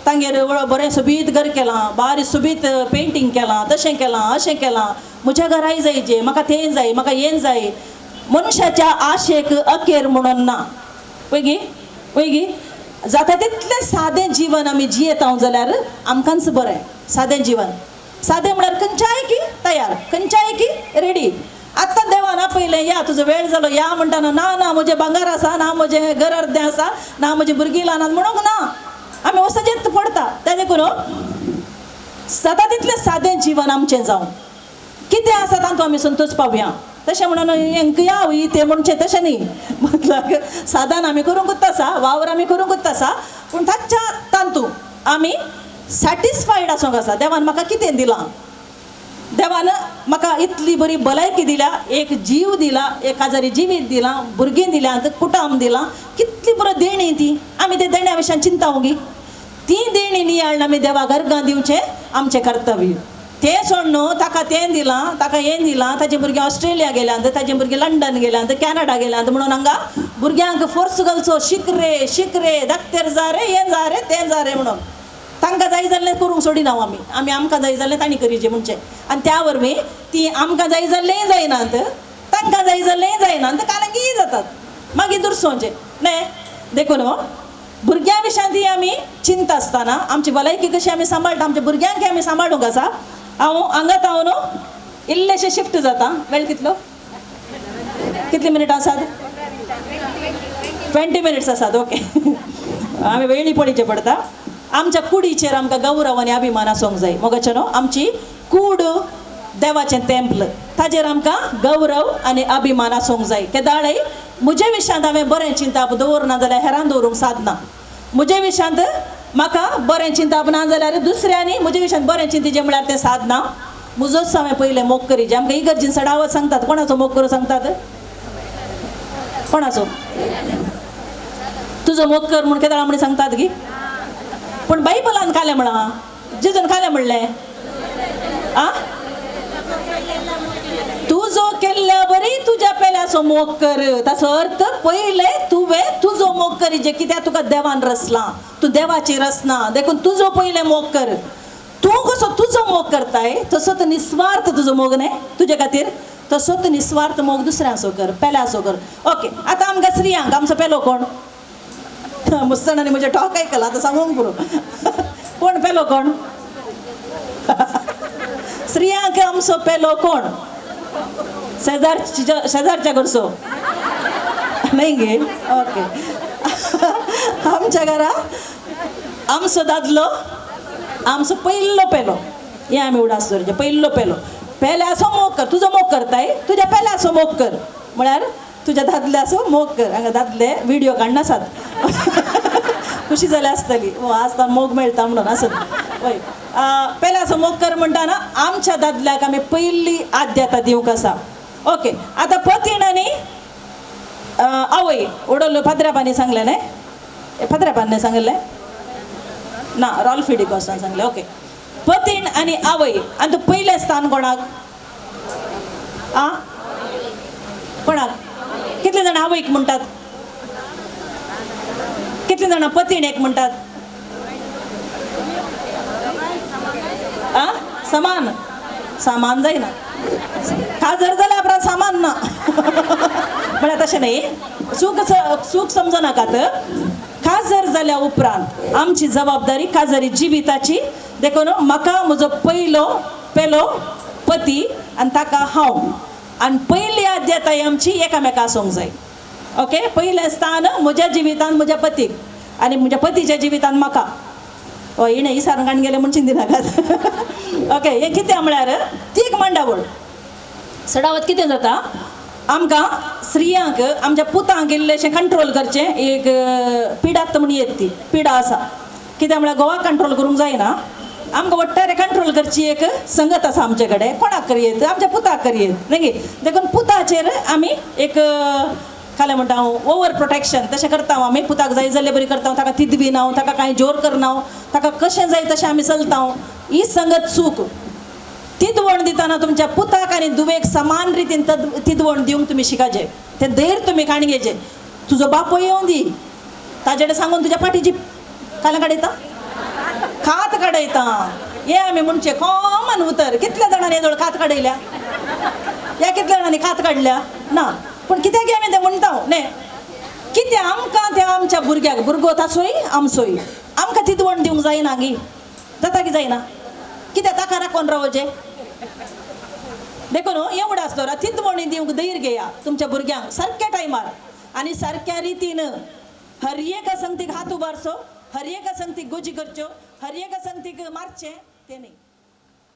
तांगेर बरें सोबीत घर केलां, बारीक सोबीत पेंटींग केलां, तशें केलां अशें केलां, म्हज्या घराय जायचें, म्हाका तें जाय, म्हाका हें जाय. मनशाच्या आशेक अखेर म्हणून ना. पळय पळय जाता तितलें सादें जिवन आमी जियेता जाल्यार आमकांच बरें. सादें जिवन, सादें म्हळ्यार खंयच्याय की तयार, खंयच्याय की रेडी. आत्तां देवान आपयलें या तुजो वेळ जालो या म्हणटाना ना ना म्हजें भांगर आसा, ना म्हजें घर अर्दें आसा, ना म्हजी भुरगीं ल्हान म्हणूंक ना. आमी वसजेत पडटा. तें देखून जाता तितलें सादें जिवन आमचें जावं, कितें आसा तातूंत आमी संतोश पावया. तशें म्हणून हेंक या ही तें म्हणचें तशें न्ही. मतलब सादान आमी करूंकूच आसा, वावर आमी करूंकूच आसा, पूण ताच्या तातूंत आमी सॅटिस्फायड आसूंक आसा. देवान म्हाका कितें दिलां, देवान म्हाका इतली बरी भलायकी दिल्या, एक जीव दिला, एक आजारी जिवीत दिलां, भुरगीं दिल्यांत, कुटुंब दिलां, कितली बरो देणी ती. आमी ते देण्या विशयान चिंता गी. ती देणी नियाळून आमी देवाक अर्गां दिवचें आमचें कर्तव्य. तें सोडून ताका तें दिलां, ताका हें दिलां, ताजे भुरगीं ऑस्ट्रेलिया गेल्यांत, ताजे भुरगीं लंडन गेल्यांत, कॅनडा गेल्यांत म्हणून हांगा भुरग्यांक फोर्स घालचो, शीक रे शीक रे, धाकतेर जा रे, हें जा रे, तें जा रे म्हणून. तांकां जाय जाल्लें करूंक सोडिना आमी. आमी आमकां जाय जाल्लें तांणी करीचें म्हणचें. आनी त्या वरवीं ती आमकां जाय जाल्लेंय जायनात, तांकां जाय जाल्लेंय जायनात, कालंगीय जातात, मागीर दुरसोवचें न्हय. देखून भुरग्यां विशयांत ही आमी चिंता आसतना आमची भलायकी कशी आमी सांबाळटा, आमच्या भुरग्यांक आमी सांबाळूंक आसा. हांव हांगात हांव न्हू इल्लेशें शिफ्ट जाता. वेळ कितलो, कितली मिनटां आसात? 20 मिनट्स आसात. ओके, आमी वेळी पळीचें पडटा. आमच्या कुडीचेर आमकां गौरव आनी अभिमान आसूंक जाय. मोगाचें न्हू, आमची कूड देवाचें तेंपल, ताजेर आमकां गौरव आनी अभिमान आसूंक जाय. केदाळय म्हजे विशयांत हांवें बरें चिंतप दवरना जाल्यार हेरान दवरूंक सादना. म्हजे विशयांत म्हाका बरें चिंतप ना जाल्यार दुसऱ्यांनी म्हजे विशयांत बरें चिंतिचें म्हळ्यार तें सादना. म्हजोच हांवें पयलें मोग करीचें. आमकां इगर्जीन सडावत सांगतात, कोणाचो मोग करूं सांगतात? कोणाचो? तुजो मोग कर म्हूण केदाळा म्हण सांगतात गी. पूण बायबलान खालें म्हळां, जेजून खालें म्हणलें आ तुजो केल्ल्या बरी तुज्या पेल्याचो मोग कर. ताचो अर्थ पयलें तुवें तुजो मोग करीचे, कित्याक तुका देवान रचलां, तूं देवाची रचना, देखून तुजो पयलें मोग कर. तूं कसो तुजो मोग करताय तसो तो निस्वार्थ तुजो मोग न्हय तुजे खातीर, तसो तो निस्वार्थ मोग दुसऱ्यांचो कर, पेल्याचो कर. ओके, आतां आमकां स्त्रियांक आमचो पेलो कोण? मुसणांनी म्हजें टॉक आयकलां आतां सांगूंक पुरो. कोण पेलो कोण? स्त्रियांक आमचो पेलो कोण? शेजारच्या घरचो न्हय गे? ओके, आमच्या घरा आमचो दादलो आमचो पयलो पेलो, हें आमी उडास दवरचें. पयलो पेलो. पेल्याचो मोग कर, तुजो मोग करताय तुज्या पेल्याचो मोग कर, म्हळ्यार तुज्या दादल्याचो मोग कर. हांगा दादले व्हिडिओ काडनासात खुशी जाल्या आसतली, आज तां मोग मेळटा म्हणून आसत. वय पेल्याचो मोग कर म्हणटाना आमच्या दादल्याक आमी पयली आद्यता दिवंक आसा. ओके, आतां पतीण आनी आवय उडोलो पाद्रापांनी सांगलें न्हय, पाद्रापांनी सांगिल्लें ना, रॉल्फी डिकॉस्टान सांगलें. ओके, पतीण आनी आवय आनी तूं पयलें स्थान कोणाक? आ कोणाक? कितले जाणां आवयक म्हणटात? कितले जाणां पतीणेक म्हणटात? आ समान सामान जायना, काजर जाल्यार उपरांत सामान ना म्हळ्यार तशें न्ही, चूक चूक समजनाकात. काजर जाल्या उपरांत आमची जबाबदारी काजरी जिविताची, देखून म्हाका म्हजो पयलो पेलो पती आनी ताका हांव, आनी पयली आद्यताय आमची एकामेका आसूंक जाय. ओके, पयलें स्थान म्हज्या जिवितान म्हज्या पतीक आनी म्हज्या पतीच्या जिवितान म्हाका. हय, हिणें इसारून काडून गेलें म्हूण चिंतिनाकात. ओके, हें कितें म्हळ्यार ती एक मांडावळ. चडावत कितें जाता, आमकां स्त्रियांक आमच्या पुतांक इल्लेशें कंट्रोल करचें एक पिडात म्हूण येत ती पिडा आसा. कित्याक म्हळ्यार गोवा कंट्रोल करूंक जायना, आमकां वट्टारे कंट्रोल करची एक संगत आसा आमचे कडेन. कोणाक करयेत? आमच्या पुताक करयेत न्ही. देखून पुताचेर आमी एक खालें म्हणटा हांव ओवर प्रोटेक्शन तशें करता आमी. पुताक जाय जाल्ले बरी करता, ताका तिदविना, ताका कांय जोर करना, ताका कशें जाय तशें आमी चलता. ही संगत चूक. तिदवण दितना तुमच्या पुताक आनी दुवेक समान रितीन तिदवण दिवंक तुमी शिकाचे, तें धैर्य तुमी काण घेवचें. तुजो बापूय येवन दी, ताजे कडेन सांगून तुज्या फाटीची काल्यां काडयता, खात काडयता. हे आमी म्हणचें कॉमन उतर. कितल्या जाणांनी येदोळ खात काडयल्या? ह्या कितल्या जाणांनी खात काडल्या ना? पूण कित्याक आमी तें म्हणटा न्ही? कित्याक आमकां त्या आमच्या भुरग्याक, भुरगो ताचोय आमचोय, आमकां तिदवण दिवंक जायना गी? जाता की जायना? कित्याक ताका राखून रावचें? देखून एवढं आसतो तिदवणी दिवंक धैर्य घेया तुमच्या भुरग्यांक सारक्या टायमार आनी सारक्या रितीन. हर एका संगतीक हात उबारचो, हर एका संगतीक गोजी करच्यो, हर एका संगतीक मारचें तें न्ही.